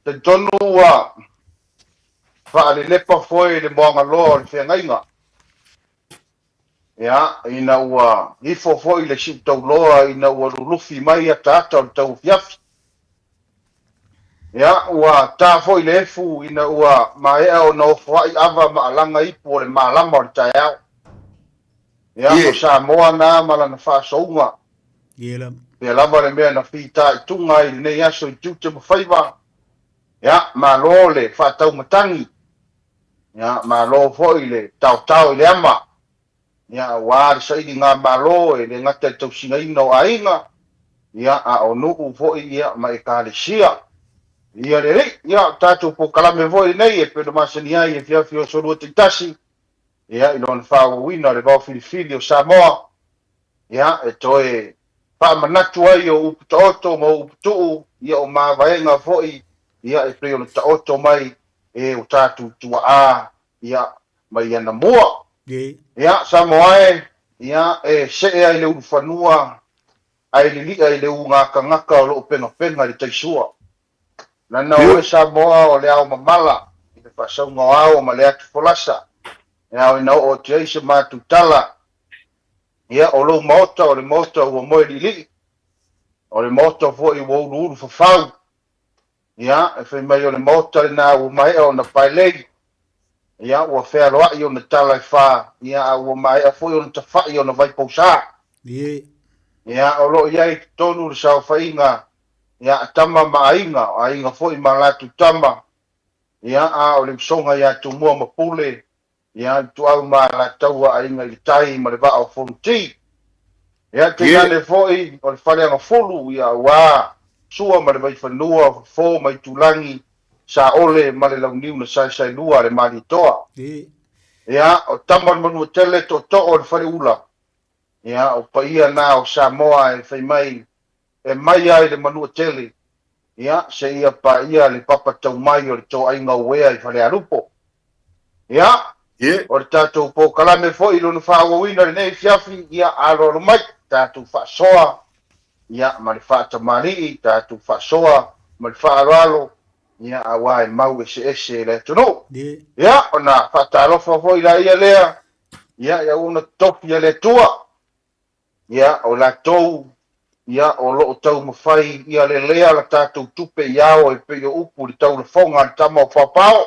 Talitonu ua faalelepa foi le moagaloa o le feagaiga, ia, ina ua ifo foi le siutauloa ina ua lulufi mai ataata o le tauafiafi. Ia, ua ta foi le efu ina ua maea ona ofoai ava ma alaga ipu o le malama o le taeao. Ia, o Samoa na ma lana faasouga. Pea lava le mea na fitaituga ai i lenei aso i tiute ma faiva. Ia, malo le faataumatagi. Ia, malo foi le taotao i le ama. Ia, aua le sailiga malo e le gata i le tausigaina o aiga, ia, a o nuu foi, ia, ma Ekalesia. Ia le Alii, ia, o le tatou polokalame foi lenei e pei ona masani ai e afiafi o aso Lua taitasi, ia, i lona faaauauina o le vao filifili o Samoa, ia, e toe faamanatu ai o upu taoto ma upu tuu, ia, o mavaega foi, ia, e pei ona taoto mai e o tatou tuaa, ia, mai anamua. Ia, Samoa e, ia, e see ai le ulufanua ae lilia i le ugatagata o loo penapena i le taisua. Lana o oe Samoa o le ao mamala i le faasauga o ao ma le atu folasa e ao ina oo atu ai se matou tala. Ia, o lou maota o le maota ua moe liilii, o le maota foi ua uluulu fafau. Ia, e fai mai o le maota lena ua maea ona paelei, ia, ua fealoai ona tala e fa, ia, a ua maea foi ona tafai ona vaipausa. Ia, o lo o i ai i totonu le saofaiga, ia, a tama ma aiga, o aiga foi ma latou tama, ia, a o le usoga ia Tumua ma Pule, ia, Ituau ma Alataua, Aiga i le Tai ma le Vaa o Fonoti. Ia, tainane foi o le Faleagafulu, ia, aua Sua ma le Vaifanua, Fofo ma Itulagi, Saole ma le Launiu na saesaelua a le Malietoa. Ia, o Tama o le Manuatele, Tootoo o le Faleula. Ia, o paia na o Samoa e fai mai e mai ai le Manuatele, ia, seia paia le papa tau mai o le toaiga uea i Falealupo. Ia, o le tatou polokalame foi i lona faaauauina i lenei afiafi, ia, aloalo mai, tatou faasoa, ia, ma le faatamalii, tatou faasoa ma le faaaloalo, ia, aua e mau eseese le atunuu. Ia, ona faatalofa foi laia lea, ia, ia ua ona tofi a le Atua, Ia, o latou, ia, o lo o taumafai ia lelea la tatou tupe i ao e pei o upu i le taulafoga a le tama o Paopao.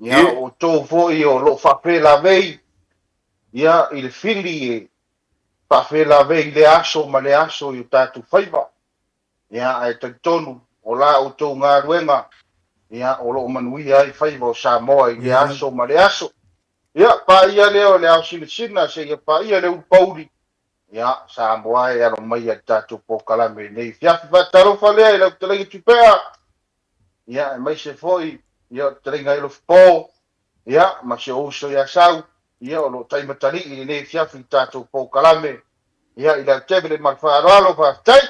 Ia, o outou foi o lo o faafelavei, ia, i le fili e faafelavei i lea aso ma lea aso i o tatou faiva. Ia, ae talitonu, o la outou galuega, ia, o lo o manuia ai faiva o Samoa i lea aso ma lea aso. Ia, paia lea o le ao sinasina seia paia le ulupauli. Ia, Samoa e alo maia i le tatou polokalame i lenei afiafi. Faatalofa lea i lau fetalaiga Tupea, ia, aemaise foi, ia, o le fetalaiga Elofipo, ia, ma si ou uso ia Sau, ia, o lo o taimatalii i lenei afiafi i le tatou polokalame. Ia, i lau tevele ma le faaaloalo, faafetai.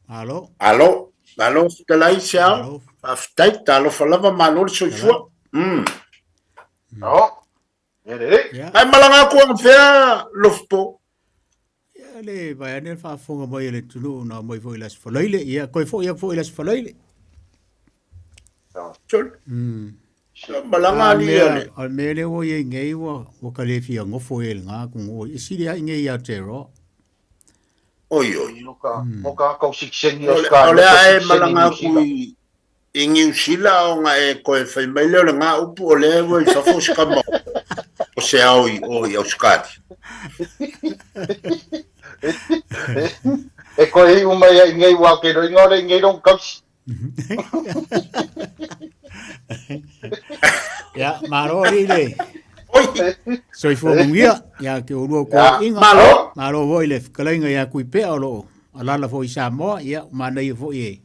Malo. Malo, malo fetalai Seao. Faafetai, talofa lava, malo le soifua. Mm. Oh. Ia lelei. Yeah. Ai malaga atu anafea Lofipo. Ia le vai ane le faafofoga mai a le atunuu na mai foi i le Aso Faraile. Ia koe foi atu foi i le Aso Faraile. Sure. Mm. Malaga A ali mea, ale. o le mea lea ua i ai nei ua, ua ka le fia nofo e lena atunuu. E sili ai nei ia Aotearoa. Oi oi. O ka o ka kau sitiseni O le, o Australia, le kau a e sitiseni malaga Niu atu Sila. i, i Niu Sila ona e toe fai mai lea o le gā upu o lea ua i fafo o se kama o se ao i o i Ausetalia. E koe iu mai ai nei ua ke loinga o le nei long kausi. Ia, malo alii le Oi, soifua manuia ia ke olua ko Ia. inga. malo. Malo foi le fetalaiga ia Kuipea o lo o alala foi i Samoa, ia manaia foi e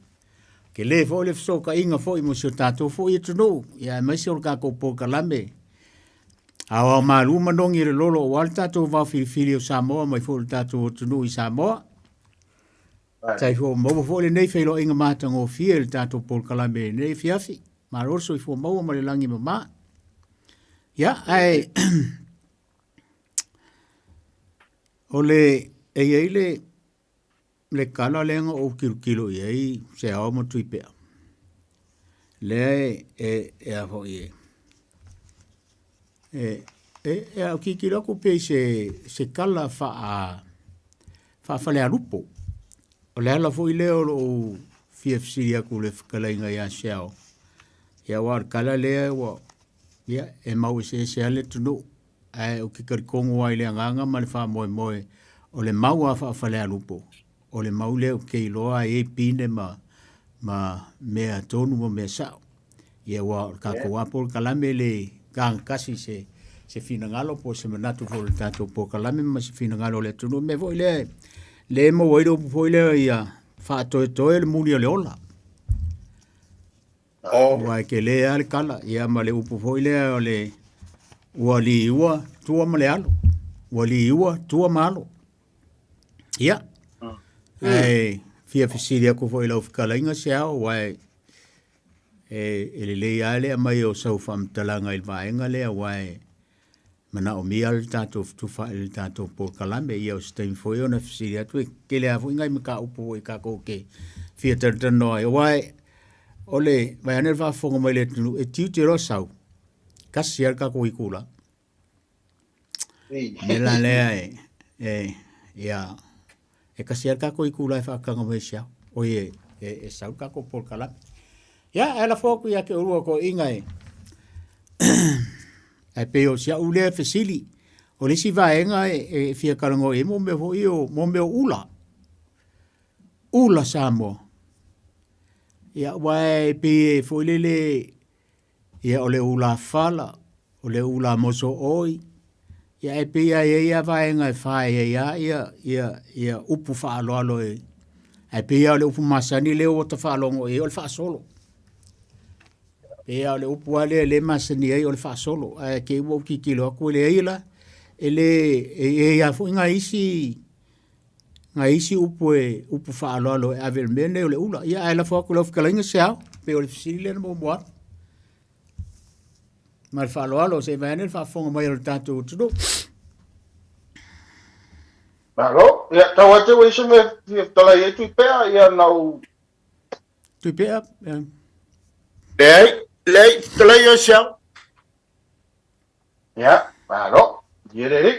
tele foi le fesootaiga foi mo si o tatou foi atunuu, ia aemaise o le tatou polokalame aoao malu manogi i le lolo aua le tatou vao filifili o Samoa mai foi le tatou atunuu i Samoa. Tai fua maua foi lenei feiloaiga matagofie i le tatou polokalame i lenei afiafi. Malo le soifua maua ma le lagi mama. Ia, ae o le e i ai le le tala lea na ou tilotilo i ai se ao ma Tuipea. Lea e, e, e a foi e, e, e, e a tilotilo atu pei se, se tala faa, faafalealupo. O le ala foi lea o lou fia fesili atu i le fetalaiga ia Seao, ia aua o le tala lea ua, ia, e mau eseese lava le atunuu, ae ou te talitonu lava i le agaga ma le faamoemoe o le mau lava faafalealupo, o le mau lea ou te iloa e i ai pine ma, ma mea tonu ma mea sao. Ia aua o le tatou lava polokalame e le tagatasi i se, se finagalo po o se manatu foi o le tatou polokalame ma se finagalo o le atunuu. O le mea foi lea, lea e maua ai le upu foi lea ia faatoetoe le muli o le ola. Oh. Aua e tele lava le tala, ia ma le upu foi lea o le ua liua tua ma le alo. Ua liua tua ma alo. Ia, ae fia fesili atu foi i lau fetalaiga Seao, aua e, e lelei lava le aumai o sau faamatalaga i le vaega lea, aua e manaomia le tatou fetufaai i le tatou polokalame. Ia o se taimi foi ona fesili atu, e tele lava foi nai mataupu foi tatou te fia talatalanoa ai, aua o le vaeane le faafofoga mai le atunuu, e tiute loa sau, tasi lava le tatou itula. Me la lea e, e, ia, e kasi lava le tatou itula e faataga mai si ao. Oi e, e, e sau le tatou polokalame. Ia, e lafo atu ia te oulua toeaiina e, ae pei o si au lea fesili, o le isi vaega e, e fia talanoa i ai mo mea foi o, mo mea o ula. Ula Samoa. Ia, aua e pei e foi lele, Ia, o le ula fala, o le ula mosooi, ia e pei lava e i ai lava vaega e fa e i ai lava ia, ia, ia upu faaaloalo e, ae pei lava o le upu masani lea ua ta faalogo i ai o le faasolo. Pei lava o le upu lava lea lea e masani ai o le faasolo, ae te i ua ou tilotilo atu e leai la, e le, e i ai lava foi nai isi, nai isi upu e, upu faaaloalo e ave i le mea lenei o le ula. Ia, ae lafo atu i lau fetalaiga Seao, pei o le fesili lea na muamua atu. Ma le faaaloalo, se i vaeane le faafofoga mai o le tatou atunuu. Malo, ia, tau atu ua i se mea fia fetalai ai Tuipea, ia na ou... Tuipea, ia. Leai, leai, fetalai oe Seao. Ia, malo, ia lelei,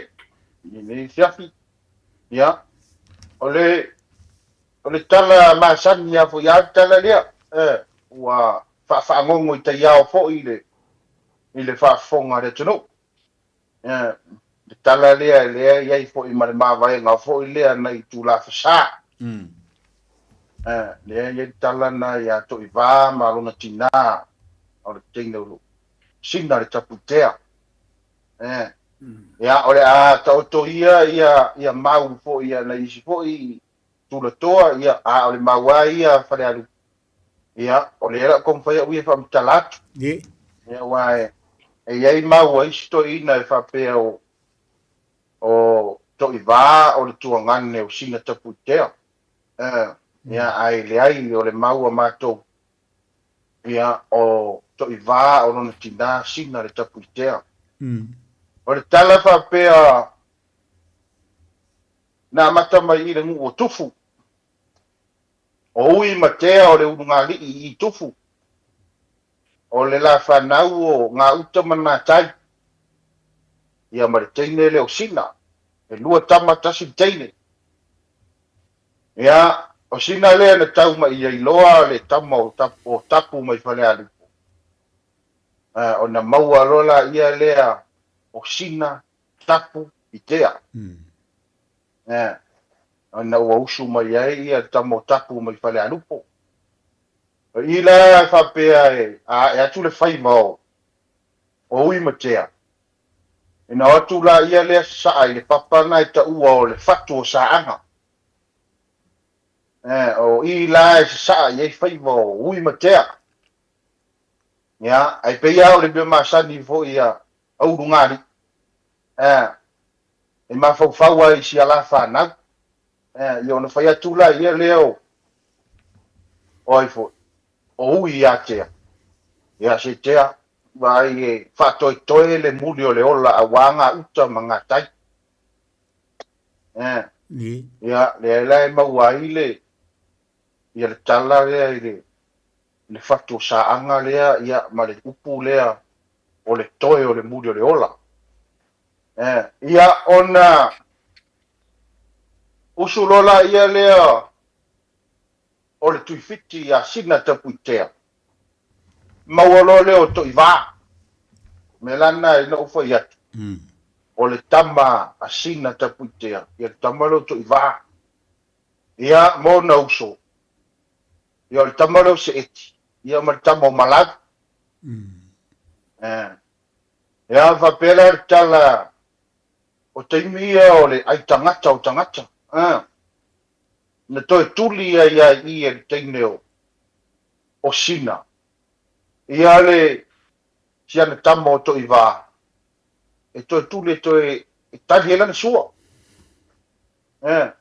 i lenei afiafi. Ia, o le, o le tala masani lava foi lava le tala lea, eh, ua faafagogo i taiao foi i le, i le faafofoga a le atunuu. Eh, le tala lea lea e i ai foi ma le mavaega foi lea nai Tulafesa. Eh, lea e i ai le tala na ia Toivā ma lona tinā, o le teine o Sina le Tapuitea. Eh, ia, o le a taoto ia, ia, ia mau foi ia nai isi foi tulatoa, ia, a o le mau lava ia a Falealupo, ia, o lea la taumafai au ia e faamatala atu. Ye. Ia, aua e, e i ai mau a isi toeaiina e faapea o, o Toivā o le tuagane o Sina Tapuitea. Eh, ia, ae leai, o le mau a matou Ia, o Toivā o lona tinā Sina le Tapuitea. O le tala faapea, na amata mai i le nuu o Tufu. O Ui ma Tea o le ulugalii i Tufu. O le la fanau o Gauta ma Natai. Ia ma le teine lea o Sina. E lua tama tasi le teine. Ia, o sina lea na tau mai ai loa le tama o o Tapu mai Falealupo, ā, ona maua loa laia lea o sina Tapu i Tea. Ā, ona ua usu mai ai ia le tama o Tapu mai Falealupo. O i la e faapea e ae atu le faiva o o Ui ma Tea, ina o atu laia lea sasaa i le papa na e taua o le fatu o Saaga. Eh, o i la e sasaa i ai faiva o Ui ma Tea. Ia, ae pei lava o le mea masani foi a Ulugalii, eh, e mafaufau lava i si ala fanau. Eh, ia ona fai atu laia lea o, o ai foi, o Ui ia Tea. Ia, se Tea, vaai e faatoetoe le muli o le ola aua gauta ma gatai. Eh, Ni. Ia, lea la e maua ai le, ia le tala lea i le, Le fatu o Saaga lea, ia, ma le upu lea o le toe o le muli o le ola. Eh, ia, ona usu loa laia lea o le Tuifiti ia Sina Tapuitea, maua loa lea o Toivā. Mea la lena ina ou fai atu, o le tama a Sina Tapuitea, ia le tama lea o Toivā. Ia, ma ona uso, Ia, o le tama lea o Seeti, ia ma le tama o Malawi. Eh. Ia, faapea la le tala, o taimi ia o le ai tagata o tagata. Eh. Na toe tuli ai lava i i e le teine o, o Sina, ia le, si ana tama o Toivā, e toe tuli e toe, e tali ai lana sua. Eh.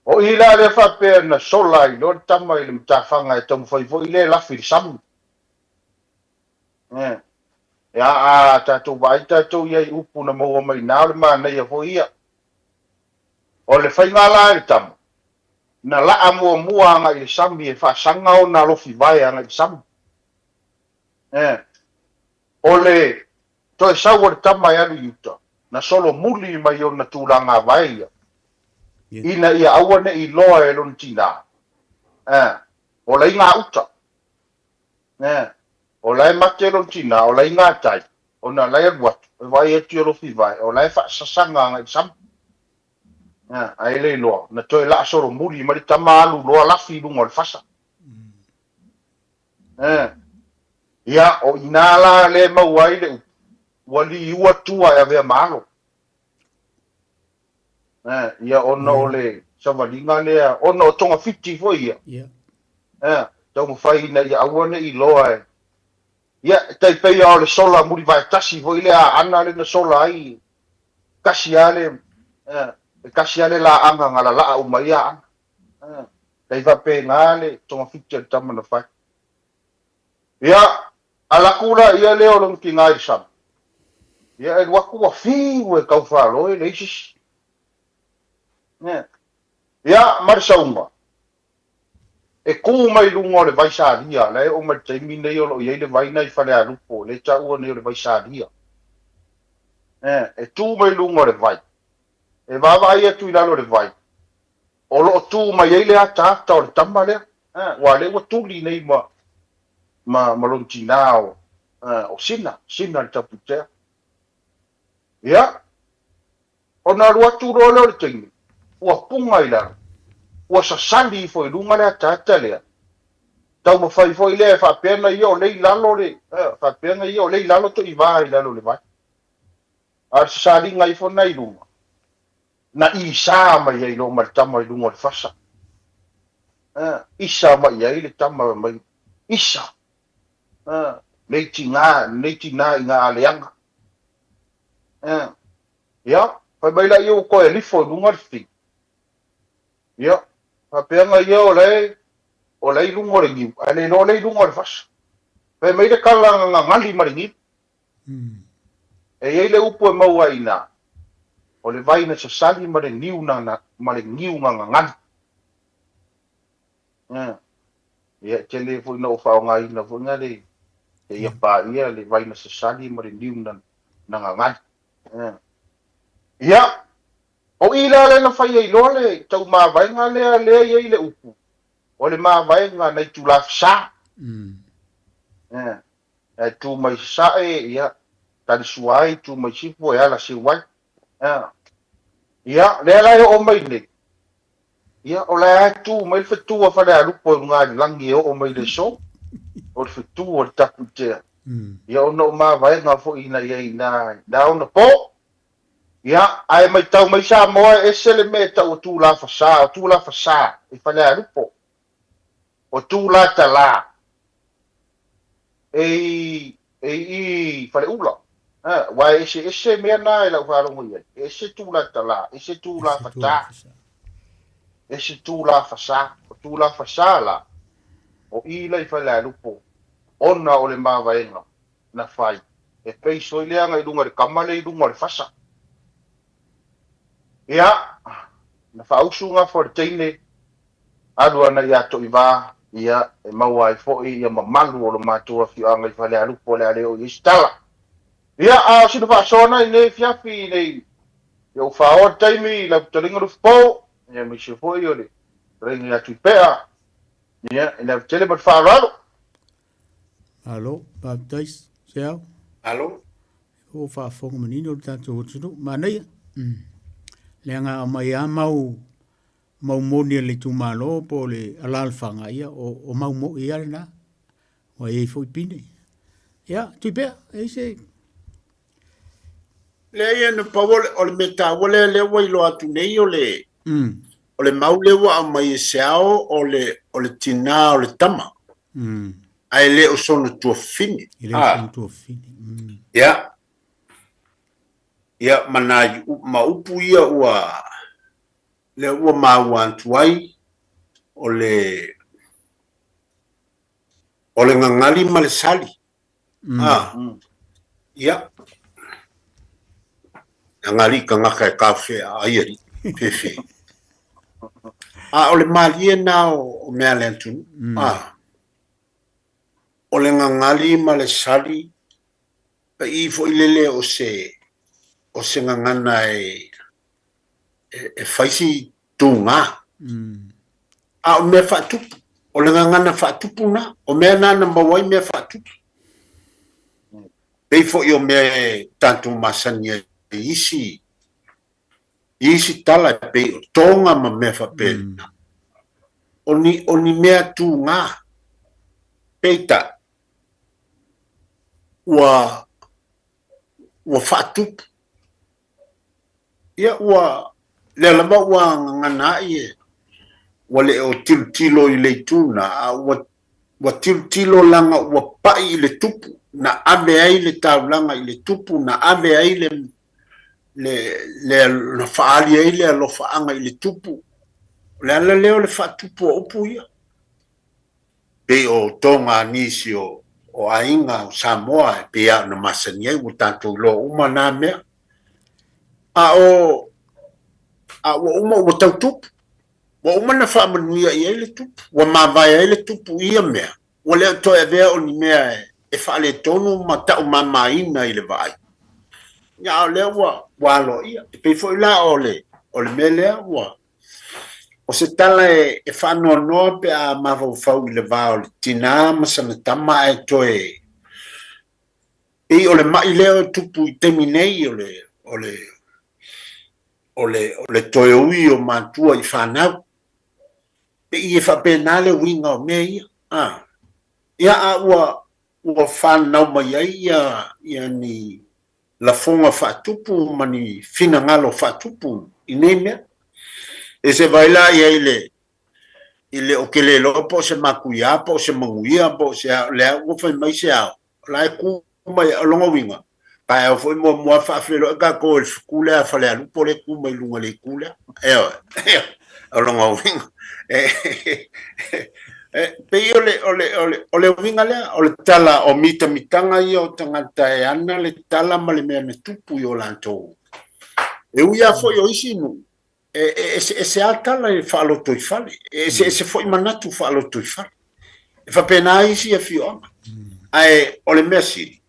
O i la lea faapea na sola ai loa le tama i le matafaga e taumafai foi lea e lafi i le sami. Eh. Ia, a tatou vaai tatou i ai upu na maua mai i o le manaia foi ia. O le faiga la e le tama, na laa muamua agai i le sami e faasaga ona alofi vae agai i le sami. Eh. O le Toe sau o le tama e alu i uta, na solomuli mai ona tulaga vae ia, ina ia aua ne i loa e lona tinā, ē, o la i gā uta, ē, o la e mate lona tinā, o la i gā tai, ona la e alu atu, e vaai atu i alofi vae, o la e faasasaga agai i le sami, ē, ae le iloa, na toe laa solomuli mai le tama alu loa lafi i luga o le fasa. Ē. Ia, o i inā la lea e maua ai le upu, ua liua tua e avea ma alo. Ē, ia ona o le savaliga lea, ona o togafiti foi ia. Ia. Ē, taumafai ina ia aua ne i loa e, ia, e tai pei lava o le sola mulivae tasi foi lea a Ana lea na sola ai, kasi lava le, ē, e kasi lava le laaga na lalaa uma ai Aana. Ē, tai faapena le togafiti a le tama na fai. Ia, alu atu la ia lea o lona tina i le sami. Ia, e alu atu ua fiu e tau faaloe, leai se isi. Ia, ia ma le sauga, e tu mai luga o le vai salia, la e oo mai le taimi nei o lo o i ai le vai na i Falealupo, lea e taua nei o le vai salia. Ia, e tu mai luga o le vai, e vaavaai atu i lalo o le vai, o lo o tu mai ai le ataata o le tama lea, aua o lea ua tuli nei ma, ma, ma lona tinā o, o Sina, Sina le Tapuitea. Ia, ona alu atu loa lea o le teine, ua puga i lalo, ua sasali ifo i luga le ataata lea, taumafai foi lea e faapea na ia o lea i lalo le, faapea na ia o lea i lalo toivā i lalo o le vai. A o le sasaliga ifo na i luga, na isa mai ai loa ma le tama i luga o le fasa. A, isa mai i ai le tama mai, isa! A, nei tina, nei tina i nga aleaga. A, ia, fai mai laia ua toe alifo i luga le fi. Ia, faapea na ia o lae, o lae i luga o le niu, ae le iloa o lae i luga o le fasa. Fai mai le tala na gagali ma le niu. E i ai le upu e maua ai i ina, o le vai na sasali ma le niu na, ma le niu na gagali. Ia, ia e tele foi na ou faaaogaina foi na le, seia paia le vai na sasali ma le niu na, na gagali. Ia, ia, o i la lea na fai ai loa le tau mavaega lea, lea e i ai le upu, o le mavaega na itula fesa. Ia. Ae tu mai sasae, ia, tali sua ai, tu mai sifo, e ala seu ai. Ia, ia, lea la e oo mai nei, ia, o la e tu mai le fetu a Falealupo i luga i le lagi e oo mai i le aso, o le fetu o le Tapuitea. Ia, ona o mavaega foi na i ai i na ona po. Ia, ae maitau mai Samoa e ese le mea e tau o Tulafasā, o Tulafasā i Falealupo. O Tūlātalā e i, e i Faleula. Ha, aua e eseese mea na i lau faalogo i ai. E ese Tūlātalā, ese Tūlāfatā, ese Tūlāfasā. O Tūlāfasā la, o i la i Falealupo, ona o le mavaega na fai, e pei soi leaga i luga i le kama lea i luga o le fasa. Ia, na faausu gafa o le teine, alu ana ia Toivā. Ia, e maua ai foi ia mamalu o lo matou afioaga i Falealupo o le a le oo i ai se tala. Ia, a o sina faasoa na i lenei afiafi nei, ia ua faaoa le taimi i lau fetalaiga Lufipo, ia aemaise foi o le fetalaiga ia Tuipea, ia, i le ava tele ma le faaaloalo. Malo, faafetai Seau. Malo. Ua faafofoga manino le tatou atunuu. Manaia. Leaga aumai lava mau mau moni a le itumalo po o le alaalafaga, ia o, o mau moi lava lena. Ua i ai foi pine. Ia, Tuipea, e i se... Leai, na pau o le, o le mea taua lea, lea ua iloa atu nei o le, o le mau lea ua aumai e Seao o le, o le tinā o le tama. Ae le o sona tuafafine. E le o sona tuafafine. Ia. Ia, ma nai, ma upu ia ua, lea ua maua atu ai, o le, o le gagali ma le sali. A, ia. Gagali tagata e kaofea ai alii, fefe. A o le malie na o, o mea a le atunuu. A, o le gagali ma le sali, paʻi foi lele o se, o se gagana e, e fai si tugā. A o mea faatupu, o le gagana faatupu na, o mea na na maua ai mea faatupu. Pei foi o mea e tatou masani ai i isi, i isi tala e pei o toga ma mea faapena. O ni, o ni mea tugā. Peitai, ua, ua faatupu. Ia ua, lea lava ua gagana ai e, ua le o tilotilo i le itu na, a ua, ua tilotilo laga ua pai i le tupu, na ave ai le taulaga i le tupu, na ave ai le, le, le, na faaali ai le alofaaga i le tupu. O le ala lea o le faatupu o upu ia. Pei o toga a nisi o, o aiga o Samoa e pei lava ona masani ai, ua tatou iloa uma na mea. A o, a ua uma ua tau tupu, ua uma na faamanuia i ai le tupu, ua mavae ai le tupu i ia mea, ua le o toe avea o ni mea e, e faaletonu ma taumamaina i le vaai. Ia, a o lea ua, ua aloaia. E pei foi la o le, o le mea lea ua, O se tala e faanoanoa pe a mafaufau i le va o le tinā ma sana tama ae toe pei o le maʻi lea e tupu i taimi nei o le o le o le o le toe ui o matua i fanau. Pei e faapena le uiga o mea ia. A. Ia a ua ua fanau mai ai ia ia ni lafoga faatupu ma ni finagalo faatupu i nei mea. E se vaai la i ai le i le o ke le iloa po o se makuia po o se manuia po o se a, o lea ua fai mai se ao, o la e ku mai o lona uiga, taeao foi muamua faafeiloai tatou e le fetu lea a Falealupo lea e tu mai luga i le itu lea. Ioe. O lona uiga, e pei o le, o le, o le, o le uiga lea, o le tala o mitamitaga ia o tagata e ana le tala ma le mea na tupu i o latou. E ui lava foi o isi nuu, e, e eseese lava tala e faalotoifale, e eseese foi manatu faalotoifale. E faapena isi afioaga. Ae o le mea sili,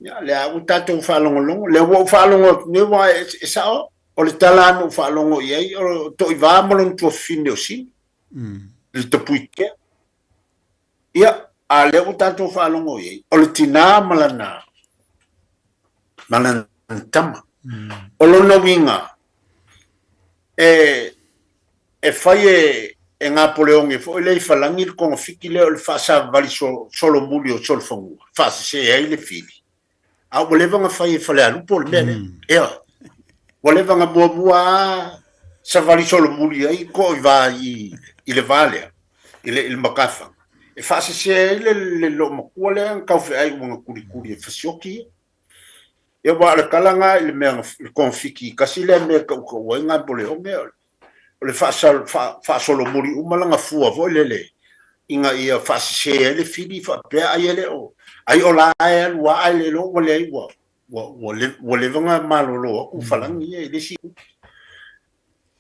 ia, lea ua tatou faalogologo, lea ua ou faalogo atu nei, aua e, e sao, o le tala na ou faalogo i ai, o Toivā ma lona tuafafine o Sina, i le Tapuitea. Ia, a lea ua tatou faalogo i ai, o le tinā ma lana, ma lana tama. O lona uiga, e, e fai e, e Gapoleone foi lea i Falagi le togafiti lea o le faasavavali solomuli o Solofanua, faasese ai le fili. A ua leva ona fai e Falealupo le mea lea. Ioe. Ua leva ona muamua lava savali solomuli ai Toivā i, i le va lea, i le, i le matafaga, e faasese ai le, le loomatua lea na taufeai ua na tulituli e fasioti ia. Ia aua o le tala na i le mea le togafiti tasi lea mea e tautaua ai Gapoleone o le, o le faasolomuli uma lana fua foi lele ina ia faasese ai le fili faapea ai e le o ai o la e alu lava ae le iloa ua leai ua ua ua leva ona malolo atu Falagi ia i le isi.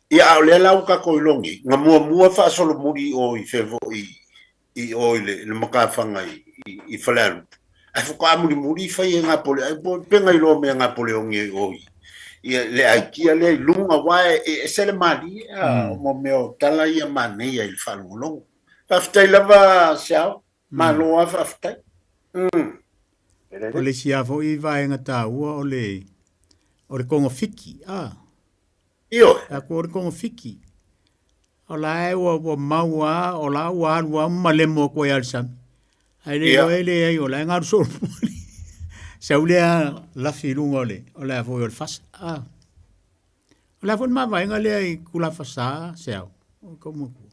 Ia, a o lea la ua tatou iloa nei, na muamua faasolomuli i o i fea foi i o i le matafaga i Falealupo, ae faatoa mulimuli fai e Napoleon, ai pe na iloa mai e Napoleon i o i le aitia lea i luga, aua e ese le malie, a o mea o tala ia manaia i le faalogologo. Faafetai lava Seao, malo lava faafetai. O le isi lava foi vaega taua o le o le kogafiti, a. Ioe. Aku o le kogafiti. O la e ua, ua mau a, o la ua alu a malemo atu ai le sami. Ae le iloa e leai, o la e galu solomuli. Sau lea lafi i luga o le, o le a foi o le fasa. A. O le a foi le mavaega lea i Tulafasa, Seau? O kou matua.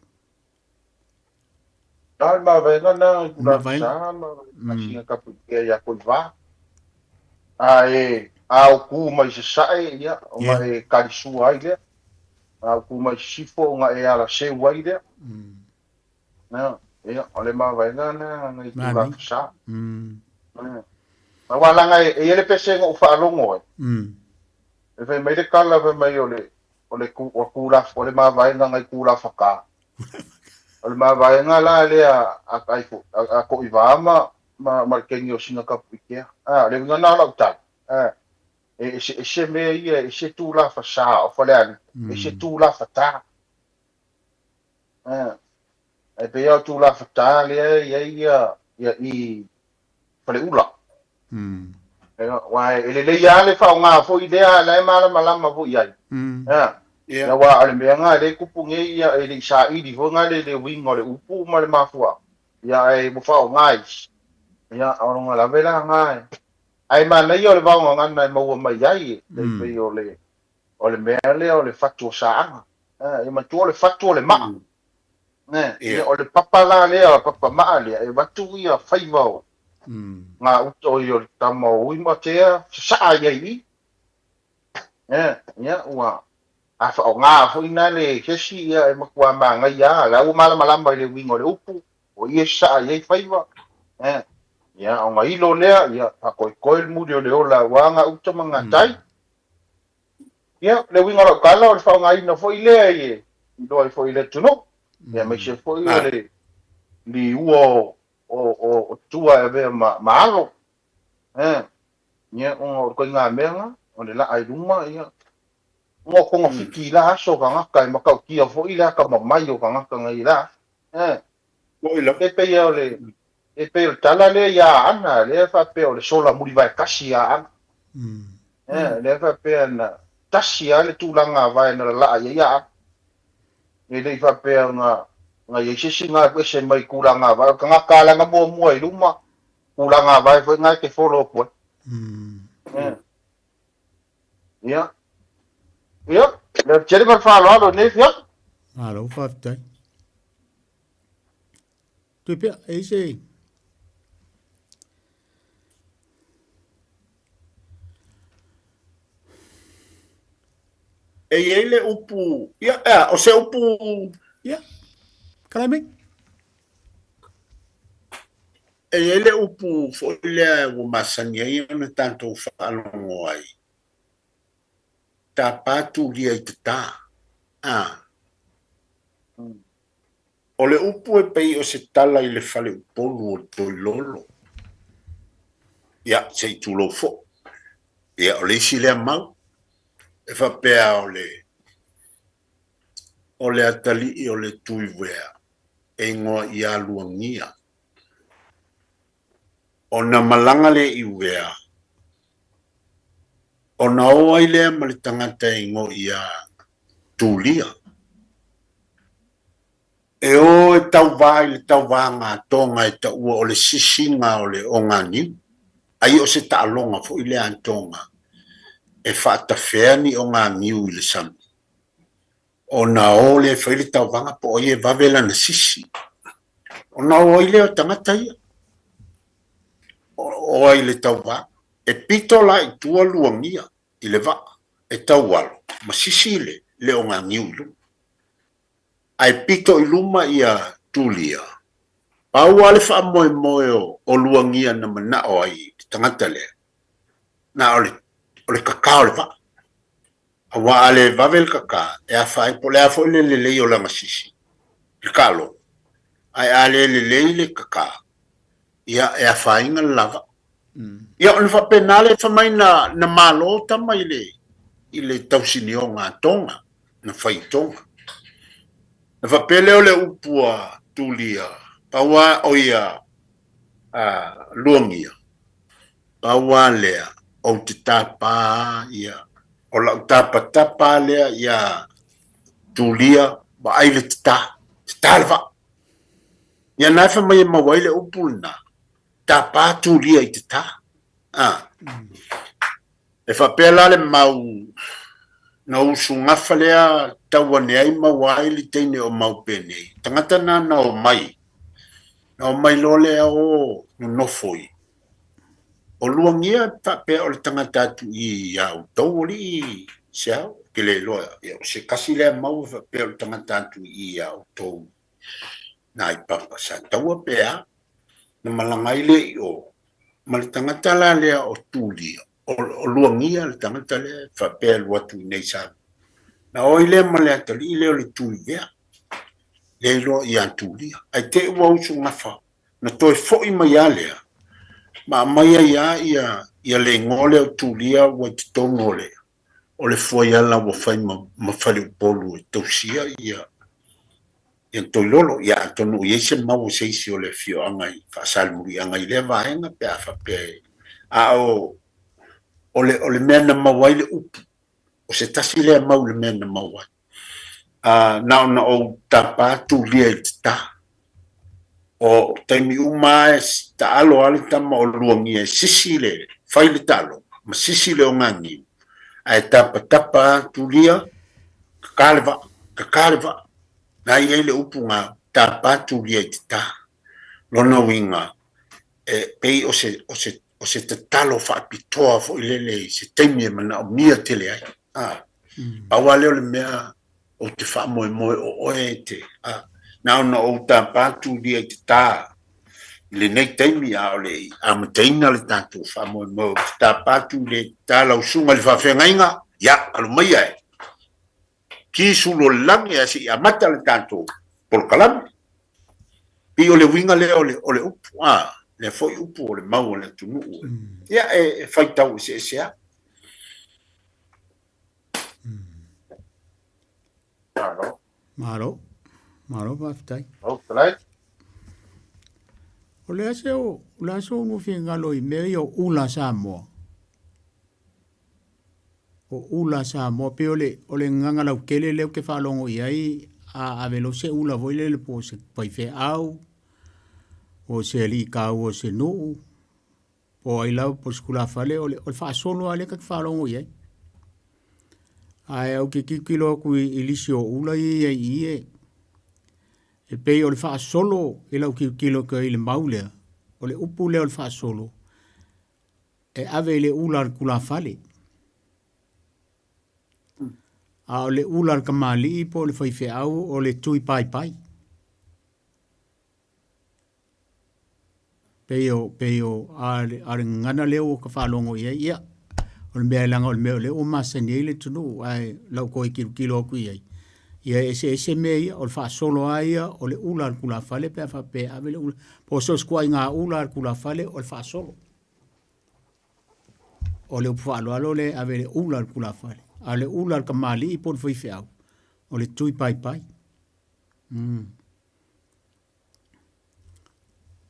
Na le mavaega na i Tulafasa ma Masina Tapuitea ia Koivā. A e a o ku mai Sasae, ia, ona e kalisua ai lea. A o ku mai Sisifo, ona e ala seu ai lea. Na, ia, o le mavaega na na i Tulafasa. Aua leaga e i ai le pese na ou faalogo ai. E fai mai le tala fai mai o le o le ku, o kula, o le mavaega ngai Kulafata. O le mavaega la lea a, a, a, a Koivā ma, ma, ma le keni o Singakapuitea. A, o le uiga na o lau tala, a, e ese ese mea ia, e ese Tulafasā o Falealupo, ese Tulafata. A, e pei lava o Tulafata lea e i ai ia, ia i Faleula. Aua e lelei lava le faaaoga foi lea, la e malamalama foi i ai. Aua o le mea lena lea e tupu nei, ia, e le i saili foi lena le uiga o le upu ma le mafuaaga, ia, ae ua faaaoga isi, ia, o lona lave la lena. Ae manaia o le vaogagana e maua mai ai, e pei o le, o le mea lea o le fatu o Saaga. Ia manatua o le fatu o le maa. Ia, o le papa la lea, papa maa lea, e avatu ia faiva o ngā uta o ia o le tama o Ui ma Tea, sasaa i ai i. Ia, ua a whaonga foi na le kesi ia e matua māngaia a, la ua malamalama i le uiga o le upu, o ia e sasaa i ai faiva. Ia, ona ilo lea, ia, faakoekoe le muli o le ola aua ngā uta ma ngā tai. Ia, le uiga o lau tala, o le faaaogaina foi lea e iloa ai foi i le atunuu, ia aemaise foi o le liua o, o, o, o tua e avea ma, ma alo. Eh, ia, ona o le ituaiga mea lena, o le laa i luma, ia, ona o togafiti i la aso tagata e matautia foi le atamamai o tagata na i la aso. Eh, e pei o le, e pei o le tala lea ia Aana, lea e faapea o le sola mulivae tasi ia Aana. Eh, lea e faapea na tasi lava le tulaga vae na lalaa i ai Aana. E le i faapea na, na i ai se isi na alu ese mai tulaga vae. O le tagata lava na muamua i luma, tulaga vae foi na e te follow atu ai. Eh. Ia. Ia, le tele ma le faaaloalo i lenei afiafi. Malo faafetai. Tui pea, e i se... E i ai le upu, ia, ea, o se upu... Ia, kalai mai. E i ai le upu foi lea ua masani ai ona tatou faalogo ai, tapa tulia i tatā. A. O le upu e pei o se tala i le fale Upolu o Toilolo. Ia, se i tulou foi. Ia, o le isi lea mau, e faapea o le, o le atalii o le Tuiwea e igoa ia Luagia. Ona malaga lea i Uea, ona o ai lea ma le tagata e igoa ia Tulia. E o e tauvā i le tauvaga a Tonga e taua o le sisiga o le oganiu, ai o se taaloga foi lea a Tonga e faatafea ni oganiu i le sami. Ona o lea e fai le tauvaga po o ai e vave lana sisi. Ona o ai lea o tagata ia. O ai le tauva. E pito la i tua Luagia i le vaa e taualo ma sisi le le oganiu i luma. Ae pito i luma ia Tulia. Pau lava le faamoemoe o Luagia na manao ai i le tagata lea, na o le, o le kaka o le vaa. Aua a le vave le kaka, e afa ai po o le a foi le lelei o lana sisi, le taalogo, ae a le lelei le kaka, ia e afaina le lava. Ia ona faapena lea fai mai na, na malo tama i le, i le tausinioga a Tonga, na fai i Tonga. Na faapea lea o le upu a Tulia, pau a, o ia a Luagia, pau a lea, ou te tapa ia, o lau tapatapa lea ia Tulia, vaai le tata, tata le vaa. Ia na e fai mai e maua ai le upu lena, tapa Tulia i te tā. A. E faapea la le mau na usugafa lea tau ane ai maua ai le teine o mau penei. Tagata na na omai, na omai loa lea o nonofo i. O Luagia faapea o le tagata atu i ia outou alii Seao, ke le iloa, ia o se kasi lea mau e faapea o le tagata atu i ia outou nai papa sa taua pe a, na malaga ai lea i o, ma le tagata la lea o Tulia, o Luagia le tagata lea e faapea e alu atu i inei i Samoa. Na o ai lea ma le atalii lea o le Tuivea, lea iloa ia Tulia. Ae te i ua usugafa, na toe foi mai lava lea, ma aumai ai lava ia, ia le igoa lea o Tulia ua i totonu o le, o le fuaiala ua fai ma, ma faleupolu e tausia ia, ia Toilolo. Ia atonu o i ai se mau a se isi o le afioaga i Faasalemuliaga i lea vaega pe a faapea e, a o, o le, o le mea na maua ai le upu, o se tasi lea mau i le mea na maua ai. A, na ona ou tapa atu lia i le tata. O taimi uma lava e taalo lava le tama o Luagia e sisi le, fai le taaloga ma sisi le ogagiu, ae tapatapa atu lia, kaka le vaa, kaka le vaa. Na i ai le upu na tapa atu lia i tata. Lona uiga, e pei o se, o se, o se tatalo faapitoa foi lele i se taimi e manaomia tele ai. A, pau lava lea o le mea ou te faamoemoe o oe e te, a, na ona ou tapa atu lia i tata i lenei taimi a o le i amataina le tatou faamoemoe, ou te tapa atu i le tata lau susuga i le faafeagaiga, ia, alu maia e. Ki sulu o le lagi ae se i amata le tatou polokalame. Pei o le uiga lea o le, o le upu, a, lea foi upu o le mau a le atunuu. Ia, e, e faitau eseese lava. Malo. Malo. Malo faafetai. Malo faafetai. O le a se o, o le a se o finagalo i mea ia o ula Samoa? O ula Samoa pei o le o le gagana lautele lea ou te faalogo i ai a ave loa se ula foi lele po o se faifeau po o se alii kaua o se nuu po o ai lava po o se tulafale o le o le faasolo lava lea ta te faalogo i ai. Ae ou te tilotilo atu i lisi o ula ia i ai i i e e pei o le faasolo i lau tilotilo atu i le mau lea, o le upu lea o le faasolo e ave i le ula a le tulafale. A o le ula a le kamali'i po o le faifeau o le tui paipai. Pei o, pei o, a le, a le gagana lea ua ka faalogo i ai, ia, o le mea leaga o le mea o lea ua masani ai le atunuu, ae lau toe tilotilo atu i ai, ia e eseese mea ia, o le faasolo lava ia o le ula a le tulafale pe a faapea e ave le ula, po o so o se ituaiga ula a le tulafale o le faasolo. O le upu faaaloalo lea e ave i le ula a le tulafale, a o le ula a le kamali'i po o le faifeau, o le tui paipai.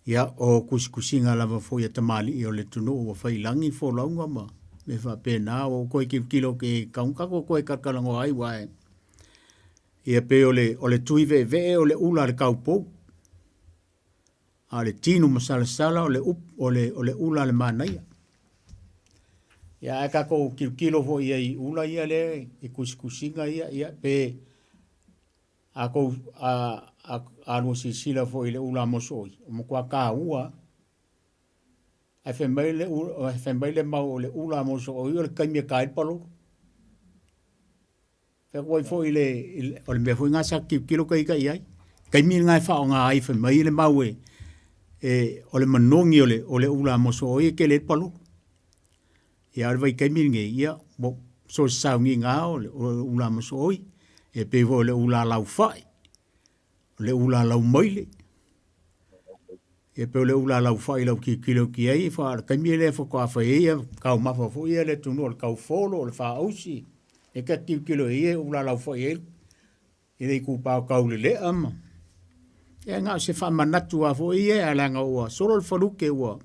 Ia, o tusitusiga lava foi a tamalii o le atunuu ua fai i lagi folauga ma mea faapena, ua ou toe tilotilo atu i ai, tatau ona tatou toe talatalanoa ai, aua e, ia pei o le, o le tui veevee o le ula a le taupou, a o le tinu masalasala o le upu, o le, o le ula a le manaia. Ia, ae tatou tilotilo foi i ai i ula ia lea i tusitusiga ia, ia pe A tou a a lua silasila foi i le ula a mosooi, ua matua taua lava. Ae fai mai le fai mai le mau o le ula a mosooi o le taimi e ta ai le palolo. Fai atu ai foi le, o le mea foi lena sa tilotilo ita i ai. Taimi lena e faaaoga ai fai mai le mau e, e o le manogi o le ula a mosooi e tele ai le palolo. Ia a o le vaitaimi lenei, ia, ua So se sauniga lava o le ula mosooi, e pei foi o le ula laufai, o le ula laumaile. E pei o le ula laufai i lau tilotilo atu i ai, o le taimi lea faatoa fai ai taumafa foi ia a le atunuu o le taufolo, o le faaausi, e ta te tilotilo i ai e ula laufai ai i le itupa o Taulelea ma ia na o se faamanatu lava foi ia, ae leaga ua solo le falute ua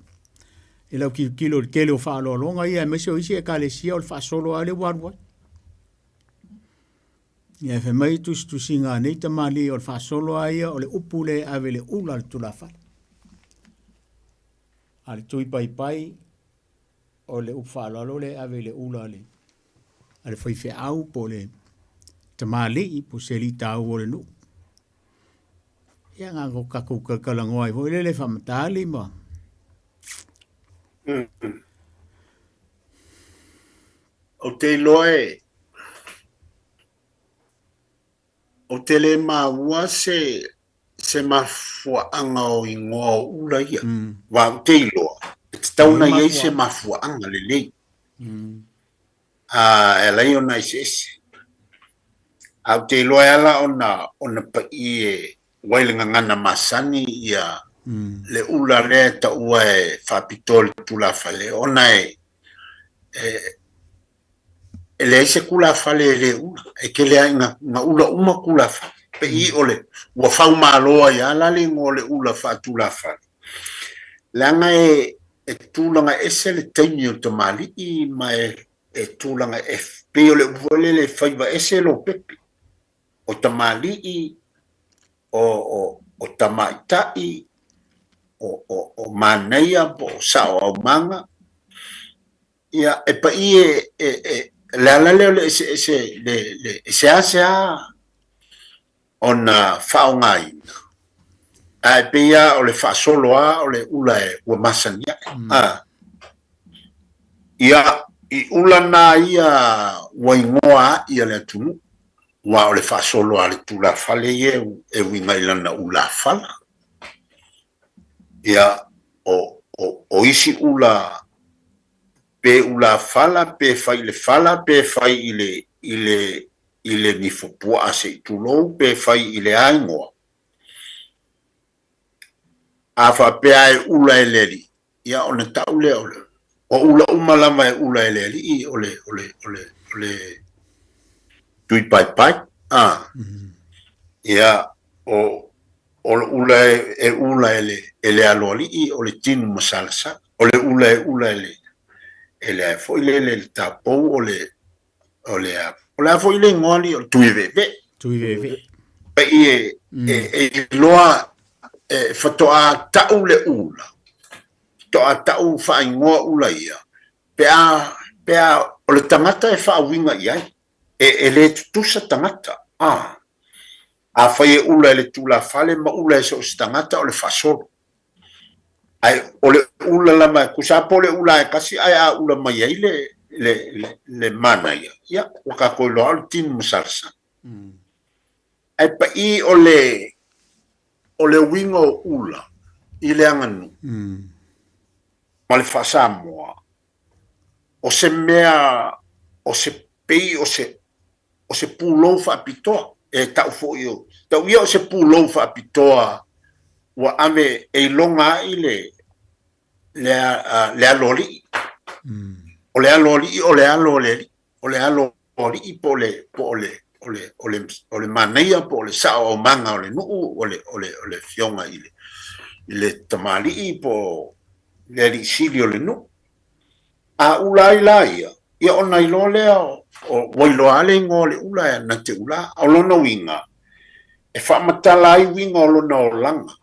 i lau tilotilo i le tele o faaaloaloga ia aemaise o isi ekalesia o le faasolo lava lea ua alu ai. Ia fai mai tusitusiga a nei tamalii o le faasolo lava ia o le upu lea e ave i le ula a le tulafale. A le tui paipai o le upu faaaloalo lea e ave i le ula a le, a le faifeau po o le tamalii po o se alii taua o le nuu. Ia na o tatou talatalanoa ai foi lele faamatali ma Ou te iloa e Ou te le maua se se mafuaaga o igoa o ula ia. Aua ou te iloa, e tatau ona i ai se mafuaaga lelei. A e ala ai ona eseese. A ou te iloa e ala ona ona paʻi e ua i le gagana masani ia le ula lea e taua e faapitoa i le tulafale ona e e E leai se tulafale e le ula, e tele lava ina na ula uma tulafale. Pei o le, ua faumalo ai lava la le igoa o le ula faatulafale, leaga e, e tulaga ese le taimi o tamalii ma e, e tulaga e, pei o le upu foi lele e faiva ese lopepe. O tamalii, o, o, o tamaitai, o, o, o manaia po o sao aumaga, Ia, e paʻi e, e, e, le ala lea o le eseese, le, le, e seasea ona faaaogaina, ae pei lava o le faasolo lava o le ula e, ua masani ae. A. Ia, i ula na ia ua igoa aʻi a le atunuu, aua o le faasolo a le tulafale ia e uiga i lana ulafala. Ia, o, o, o isi ula, pe ulafala, pe fai i le fala, pe fai i le, i le, i le nifopuaa se i tulou, pe fai i le a igoa. A faapea e ula e le alii, ia ona tau lea o le, o ula uma lava e ula e le alii o le, o le, o le, o le tui paepae. A. Ia, o, o le ula e ula e le, e le aloalii o le tinu masalasala. O le ula e ula e le, e le a foi lele le tapou o le, o le a, o le a foi le igoa alii o le tuiveevee. Tuiveevee. Pei e, e, e iloa e faatoa tau le ula, faatoa tau faaigoa ula ia, pe a, pe a, o le tagata e faauiga i ai. E, e le tutusa tagata, a. Afai e ula e le tulafale ma ula e so o se tagata, o le faasolo. Ae o le ula lava, e tusa lava po o le ula e tasi ae a ula mai ai le, le, le, le manaia, ia, ua tatou iloa o le tinu masalasala. Ae paʻi o le, o le uiga o ula i le aganuu ma le faa-Samoa, o se mea, o se pei o se, o se pulou faapitoa, e tau foi o, tau ia o se pulou faapitoa ua ave e iloga ai le, le, le aloalii. O le aloalii o le alo o le alii, o le aloalii po o le, po o le, o le, o le, o le manaia po o le sao aumaga o le nuu, o le, o le, o le afioga i le, i le tamalii po o le alii sili o le nuu. A ula ai la ia, ia ona iloa lea ua iloa lava le igoa o le ula e na te ula. O lona uiga, e faamatala ai uiga o lona olaga.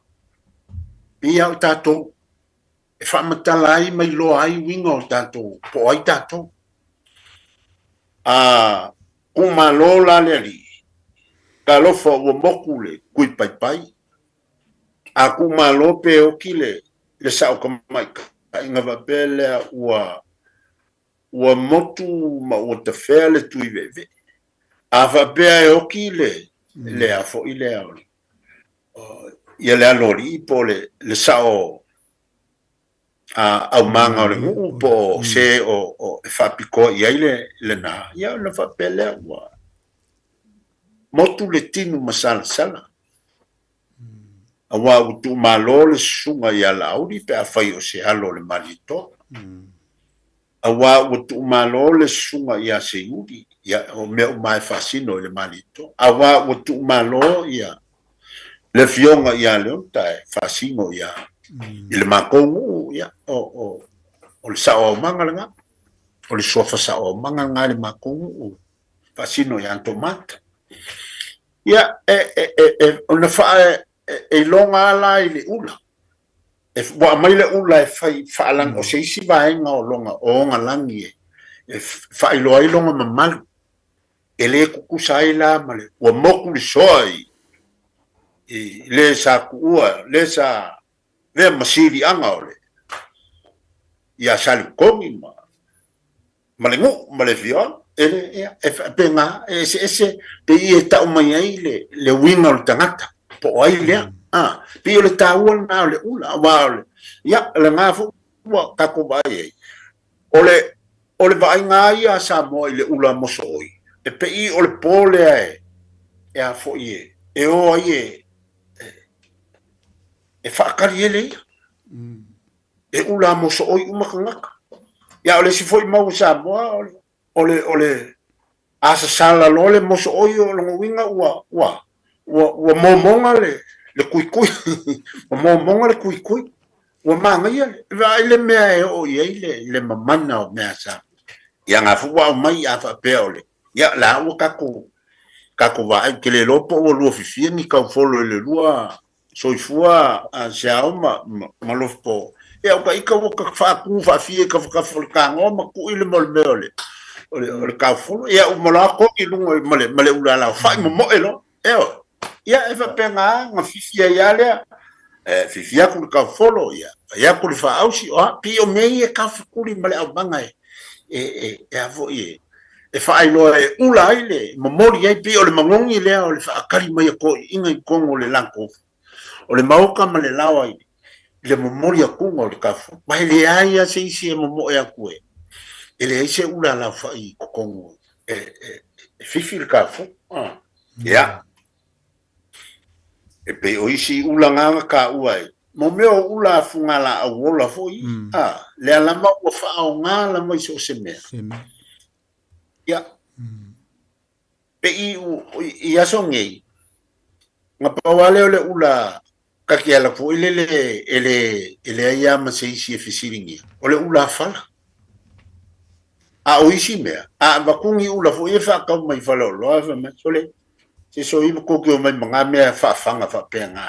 Pei lava o tatou, e faamatala ai ma iloa ai uiga o tatou, po o ai tatou. A kumalo la le alii, talofa ua moku le kui paipai, A kumalo pe oki le, le sao tamaitaiga faapea lea ua, ua motu ma ua tafea le tui veevee. A faapea e oki le, le a foi lea o le, ia le aloalii po o le, le sao. Aumaga o le nuu po o se o e faapitoa i ai lena, ia ona faapea lea ua motu le tinu masalasala. Aua ua tuumalo le susuga ia Laauli pe afai o se alo o le Malietoa. Aua ua tuumalo le susuga ia Seiuli, ia, o mea uma e faasino i le Malietoa. Aua ua tuumalo ia le afioga ia Leota e faasino ia i le matou nuu, ia, o le sao aumaga lena. O le suafa sao aumaga lena i le matou nuu, faasino ia Tomata. Ia, e, ona faa, e iloga lava la i le ula. E, ua aumai le ula e fai faalang, o se isi vaega o lona, o ona lagi e faailoa ai lona mamalu. E le tutusa ai la ma le, ua motu le soa i, i le sa tuua, le sa avea ma siliaga o le, ia Salutogi ma, ma le nuu ma le afioaga. E le, ia, e faapena, e eseese, pei e tau mai ai le, le uiga o le tagata, po o ai lea. A, pei o le taua lena o le ula, aua o le, ia, lena foi ua tatou vaai ai. O le, o le vaaiga lava ia a Samoa i le ula mosooi, e pei o le po lea e, e a foi e, e o ai e, e, e faatali ai le ia. E ula mosooi uma tagata. Ia o le isi foi mau a Samoa, o le, o le, o le a sasala loa le mosooi o lona uiga ua, ua, ua, ua momoga le, le tuitui. Ua momoga le tuitui. Ua manaia le, vaai le mea e oo i ai le, le mamana o mea a Samoa. Ia nga foi ua aumai a faapea o le, ia la ua tatou, tatou vaai, ou te le iloa po ua luafifia ni taufolo i le lua soifua a Seao ma, ma, ma Lofopo. Ia, o ka ika ua ka faatu faafia i kafakafa o le tagoa ma tui le mo le mea o le, o le, o le taufolo. Ia, uma loa kogi i luga ma le, ma le ula fa'i momoe loa. Ioe. Ia, e faapena na fifi ai lava lea. E fifi atu le taufolo, ia, fai atu le faaausi, o a, pei o mea ia e taufetuli ma le aumaga e, e, e, e a foi e, e faailoa e ula ai le momoli ai, pei o le manogi lea o le faatali mai a toeaiina i totonu o le latou, o le maota ma le laoa i le momoli atuga o le tafu. Ma e leai lava se isi e momoe atu e, e leai se ula alaofa'i i totonu e, e, e fifi le tafu. Ah. Ia. E pei o isi ula na na taua e, mo mea o ula a fugalaau ola foi, a, lea lava ua faaaoga lava i so o se mea. Se mea. Ia. Pe i, i aso nei, na pau lava lea o le ula ta te ala foi lele e le, e leai lava ma se isi e fesiligia, o le ula a fala. A o isi mea, a avatu ni ula foi e faatau mai faleoloa, fai mai, sole, se soi ma kou te omai ma ngā mea faafaga faapea ngā.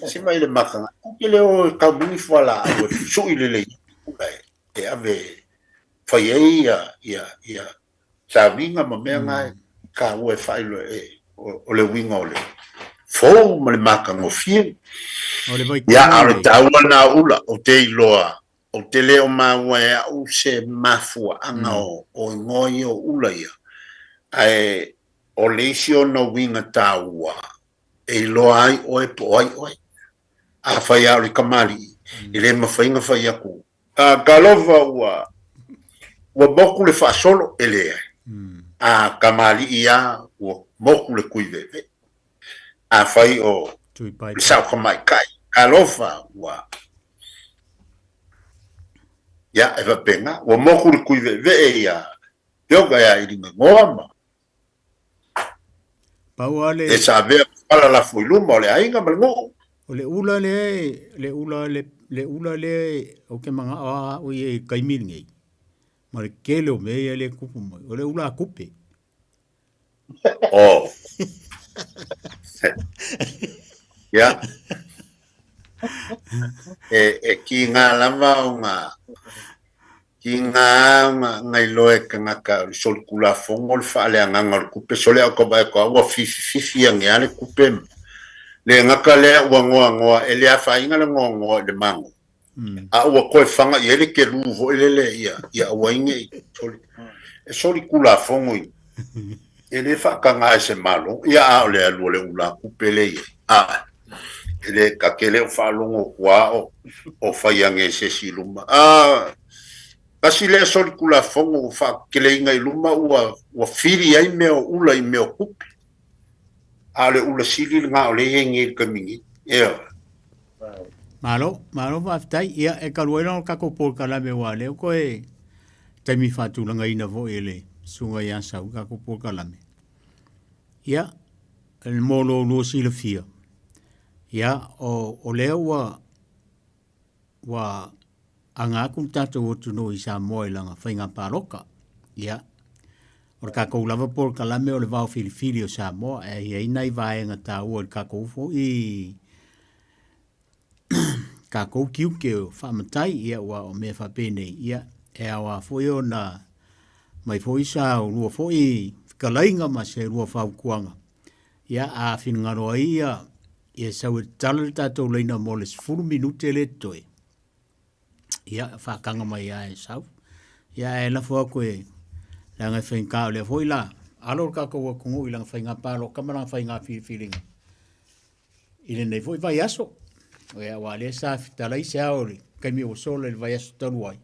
Se mai le maka ngā, kou te le o e kau mai ni fualaau e sui lelei ai ula e, e ave e fai ai ia, ia, ia sauniga ma mea ngā e kāua e faailoa e, o, o le uiga o le fou ma le matagofie. O le Ia, vaitaimi a o le lenei. taua lena o ula, ou te iloa, Ou te le o maua e au se mafuaaga o igoa ia o ula ia, ae o le isi ona uiga taua e iloa ai oe po o ai oe. Afai lava o le tamalii, e le mafai ona fai atu, A, talofa ua, ua motu le faasolo, e leai. A tamalii lava, ua motu le tuiveevee. Afai o le sao tamaitai, talofa ua, ia, e faapena, ua motu le tuiveevee ia Afioga ia Iligagoa ma Pau lava le e sa avea ma fala lafo i luma o le aiga ma le nuu. O le ula lea, le ula le, le ula lea ou te manao lava au ia i le taimi lenei, ma le tele o mea ia lea e tupu mai, o le ula a kupe. Oh. Ia. E, e ki ngā lava o ngā, ki ngā o ngā ngailoa e kangaka o le solitulafono o le faaleagaga o le kupe sole au ka vae koa ua fifififi ange a le kupe le gata lea ua ngoangoa e le afaina le ngoangoa i le mago A ua toe faga i ai le kelu foi lele ia, ia aua ai ne i soli, e solitulafono i, e le faataga e se Malo. Ia, a o le alu o le ula kupe lea i ai. A, E le, ta te le o faalogo atu a o, o fai ane e se isi i luma. A, tasi lea solitulafono ua faateteleina i luma ua, ua fili ai mea o ula i mea o tupe. A o le ula sili lena o lea e i ai nei i le taimi nei. Ioe. Malo, malo faafetai. Ia, e talu ai lava o le tatou polokalame aua o lea ua toe taimi faatulagaina foi e le Susuga ia Sau le tatou polokalame. Ia, mo lo lua silafia, ia, o, o lea ua, ua aga atu le tatou atunuu i Samoa i lana faiga palota. Ia, o le tatou lava polokalame o le vao filifili o Samoa, e i ai nai vaega taua i le tatou foi tatou tiute o faamatai, ia ua o mea faapenei, ia e aoa foi ona mai foi sa lua foi fetalaiga ma se lua fautuaga, ia a finagalo ai ia, ia sau e tatala le tatou laina mo le 10 minute lea totoe, ia faataga mai lava e sau. Ia ae lafo atu e leaga e faigata o lea foi la alo le tatou atunuu i lana faiga palota ma lana faiga filifiliga i lenei foi vaiaso. Ia aua o lea sa fetalai se ao i le taimi ua sola i le vaiaso talu ai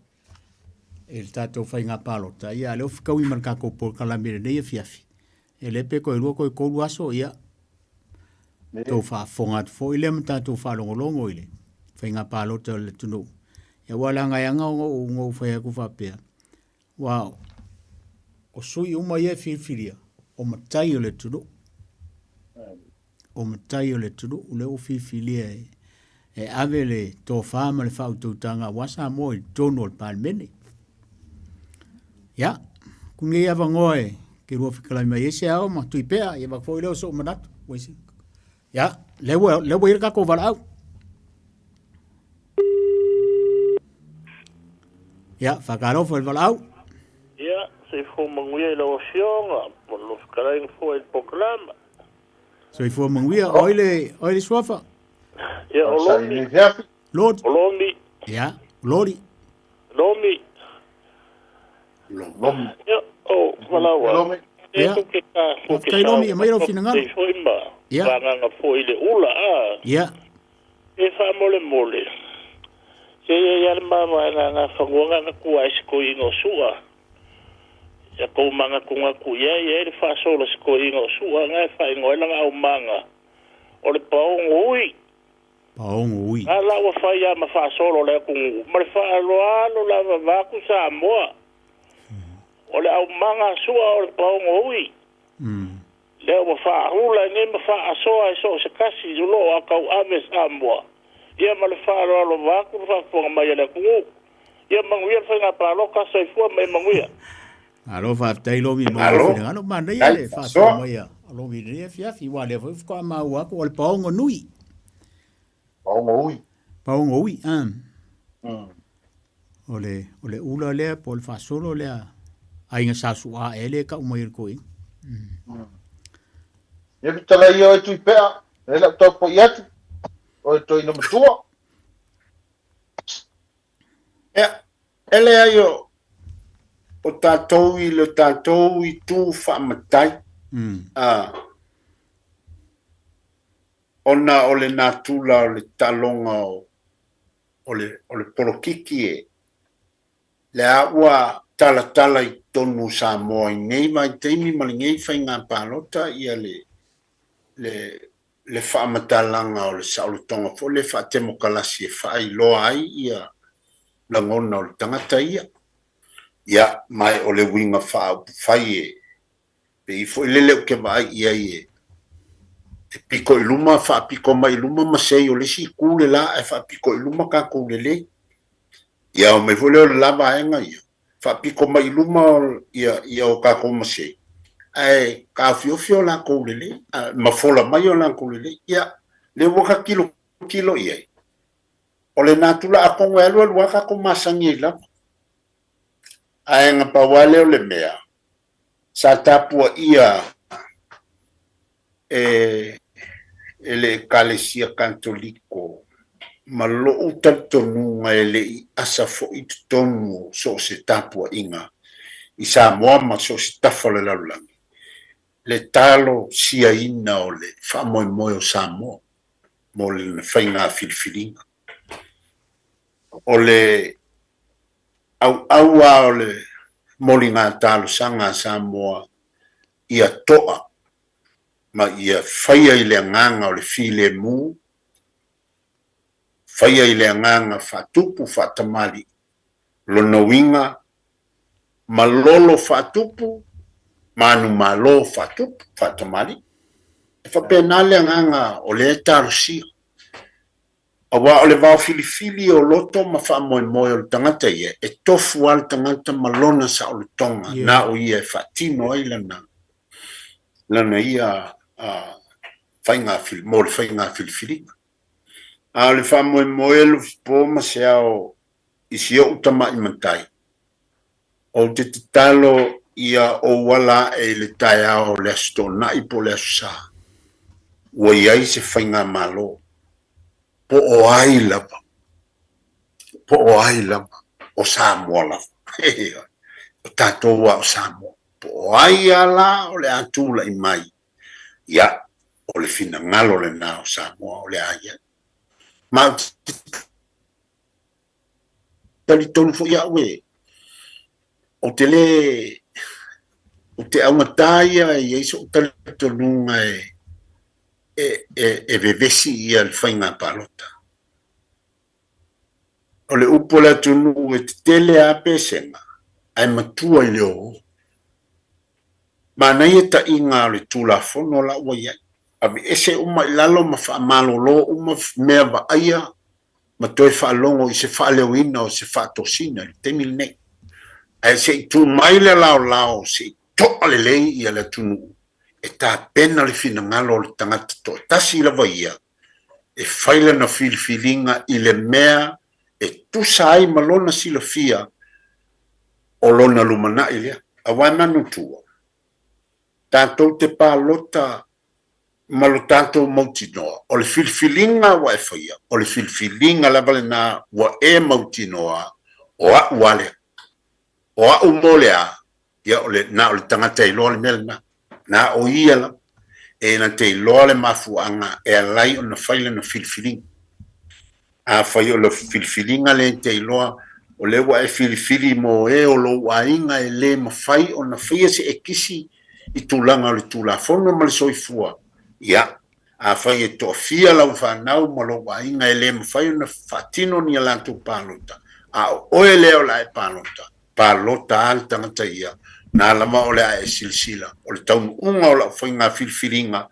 i le tatou faiga palota, ia a o lea ua fetaui ma le tatou polokalame i lenei afiafi. E le pe toe lua toe tolu aso, ia tou faafofoga atu foi lea ma tatou faalogologo i le faiga palota o le atunuu. Ia aua leaga e aga ona ou, ona ou fai atu faapea, aua o sui uma ia e filifilia, o matai o le atunuu. O matai o le atunuu, lea ua filifilia e, e ave le tofa ma le faautautaga aua Samoa i totonu o le Palemene. Ia, ku nei avanoa e ke lua fetalai mai ai se ao ma Tuipea, ia avatu foi lea o sou manatu. Ua isi. Ia, lea ua, lea ua i ai le tatou valaau. Ia, faatalofa i le valaau. Ia, soifua manuia i lau Afioga, ma lou fetalaiga foi i le polokalama. Soifua manuia, o ai le, o ai le suafa? Ia, o Lomi. Lodi. O Lomi. Ia, Lodi. Lomi. Lomi. Ia, o Valaua. Lomi. Ia. Faafetai Lomi, aumai lou finagalo. Foi ma Ia. faaagaga foi i le ula, a. Ia. E faamolemole, se i ai lava le mavaega a Gafanua na na tua ai se toeaina o Sua. Ia tou manatunatu i ai, e i ai le faasola se toeaina o Sua na e faaigoa ai lana aumaga o le paogo ui. Paogo ui. A la ua fai lava ma faasolo o le atunuu ma le faaaloalo lava vaeatu Samoa. O le aumaga a Sua o le paogo ui. Lea ua faaula ai nei ma faasoa e so o se tasi o lo o tauave Samoa. Ia ma le faaaloalo vaeatu le faafofoga mai a le atunuu. Ia manuia le faiga palota, soifua ma ia manuia. Malo faafetai Lomi mo lou finagalo. Manaia le faasoa mai a Lomi i lenei afiafi, aua o lea foi faatoa maua atu o le paogo nui. Paogo ui. Paogo ui, ah. O le, o le ula lea po o le faasolo lea aiga sa su'a ea lea e tau mai e le toeaina. Ia fetalai ia oe Tuipea, lea lau taupoi atu, oe toeaina matua. Ia, e leai o, o tatou i le tatou itu faamatai, a, ona o le natura o le taaloga o, o le, o le polokiki e, lea ua talatala i totonu o Samoa i nei vaitaimi ma lenei faiga palota ia le, le, le faamatalaga o le saolotoga foi lea faatemokalasi e faailoa ai ia lagona o le tagata ia. Ia, ma o le uiga faaupufai e pei foi lele ou te vaai i ai e e pito i luma, faapito mai i luma ma sei o le isi itu le la ae faapito i luma tatou lelei. Ia, omai foi lea o le la vaega ia, faapito mai i luma ia, ia o tatou masei, ae taofiofi o latou lelei, ma fola mai o latou lelei. Ia, lea ua ta tilotilo i ai, o le natura atonu e alu alu lava tatou masani ai lava. Ae na pau lava lea o le mea, sa tapuaia e e le Ekalesia Katoliko ma lo'u talitonuga e le i asa foi i totonu o so o se tapuaiga i Samoa ma so o se tafa o le lalolagi, le talosiaina o le faamoemoe o Samoa. mo lana faiga filifiliga. O le auau lava o le moliga talosaga a Samoa ia to'a ma ia faia i le agaga o le filemu, faia i le agaga faatupu faatamalii, lona uiga, malolo faatupu, manumalo faatupu faatamalii. E faapena le agaga o lea e talosia. Aua o le vaofilifili o loto ma faamoemoe o le tagata ia, e tofu lava le tagata ma lona saolotoga na o ia e faatino ai lana, lana ia faiga mo le faiga filifiliga. A o le faamoemoe Lufipo ma se ao i si ou tama'i matai, ou te tatalo ia ou ala ae i le taeao o le Aso Toonai po o le Aso Sa, ua i ai se faigamalo, po o ai lava, po o ai lava, o Samoa lava. O tatou lava o Samoa. Po o ai lava la o le a tulai mai, ia, o le finagalo lena o Samoa o le a i ai. Ma ou te talitonu foi au e, ou te le, ou te augatā ia e i ai so'u talitonuga e, e, e, e vevesi ia le faiga palota. O le upu a le atunuu e tetele lava pesega ae matua i le ō. Manaia taʻiga o le Tulafono la ua i ai. Aveese uma i lalo ma faamalolo uma mea vaaia ma toe faalogo i se faaleoina o se faatosina i le taimi lenei. Ae se i tu mai le laolao se i to'a lelei ia le atunuu e tapena le finagalo o le tagata toatasi lava ia e fai lana filifiliga i le mea e tusa ai ma lona silafia o lona lumanai lea. Aua e manutua, tatou te palota ma lo tatou mautinoa, o le filifiliga ua e faia, o le filifiliga lava lena ua e mautinoa, o a'u lava lea. O a'u mo le a? Ia, o le, na o le tagata e iloa le mea lena. Na o ia lava e na te iloa le mafuaaga e ala ai ona fai lana filifiliga. Afai o le filifiliga lea e te iloa o lea ua e filifili mo e o lou aiga e le mafai ona faia se ekisi i tulaga o le Tulafono ma le soifua, ia, afai e toafia lau fanau ma lou aiga e le mafai ona faatino ni a latou palota, a o oe lea o le a e palota, palota a le tagata ia, na lava o le a e silasila, o le taunuuga o lau faiga filifiliga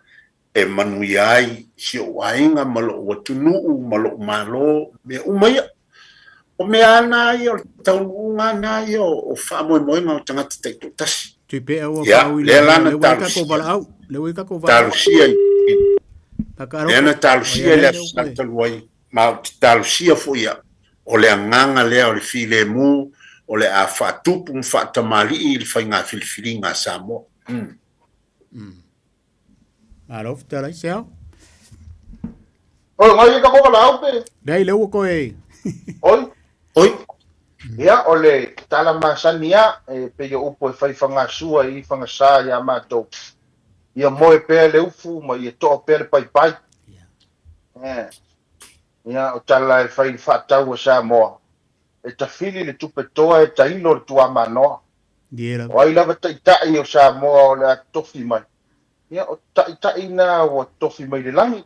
e manuia ai si ou aiga ma lou atunuu ma lou Malo, mea uma ia. O mea lava na ia, o le taunuuga lava na ia o faamoemoega o tagata taitoatasi. Tui pea ua Ia, pau i lea la le na ua i tatou talosia, valaau, le ua i tatou valaau. talosia i, lea Takaaroko, na o ia talosia i lea le le Aso upu Sa e. talu ai, ma ou te talosia foi au, o le agaga lea o le filemu, o le a faatupu ma faatamalii le faiga filifiliga a Samoa. Malo fetalai seao. Oi, ngai e tatou valaau pe. Leai le ua toe. Oi. Oi. Ia, o le tala masani a, e pei o upu e fai fagasua i fagasa iā matou. Ia moe pea le ufu ma ia to'a pea le paipai. Eh. Ia, o tala e fai i le faatau a Samoa. E tafili le tupe toa e tailo le tuamanoa. Ie lava. O ai lava taitai o Samoa o le a tofi mai. Ia, o taitai na ua tofi mai le lagi.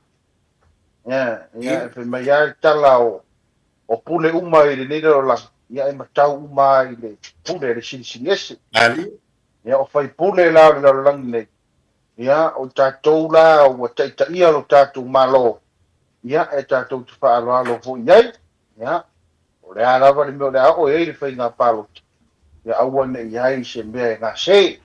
Ia, ia, e fai mai lava le tala o, o pule uma i lenei lalolagi, ia e matau uma lava i le pule a le Silisili Ese. Ali. Ia, o faipule la o le lalolagi nei, ia, o tatou la ua taitaia lo tatou Malo, ia, e tatou te faaaloalo foi i ai, ia, o le a lava le mea o le a oo i ai le faiga palota, ia aua ne i i ai se mea e gase,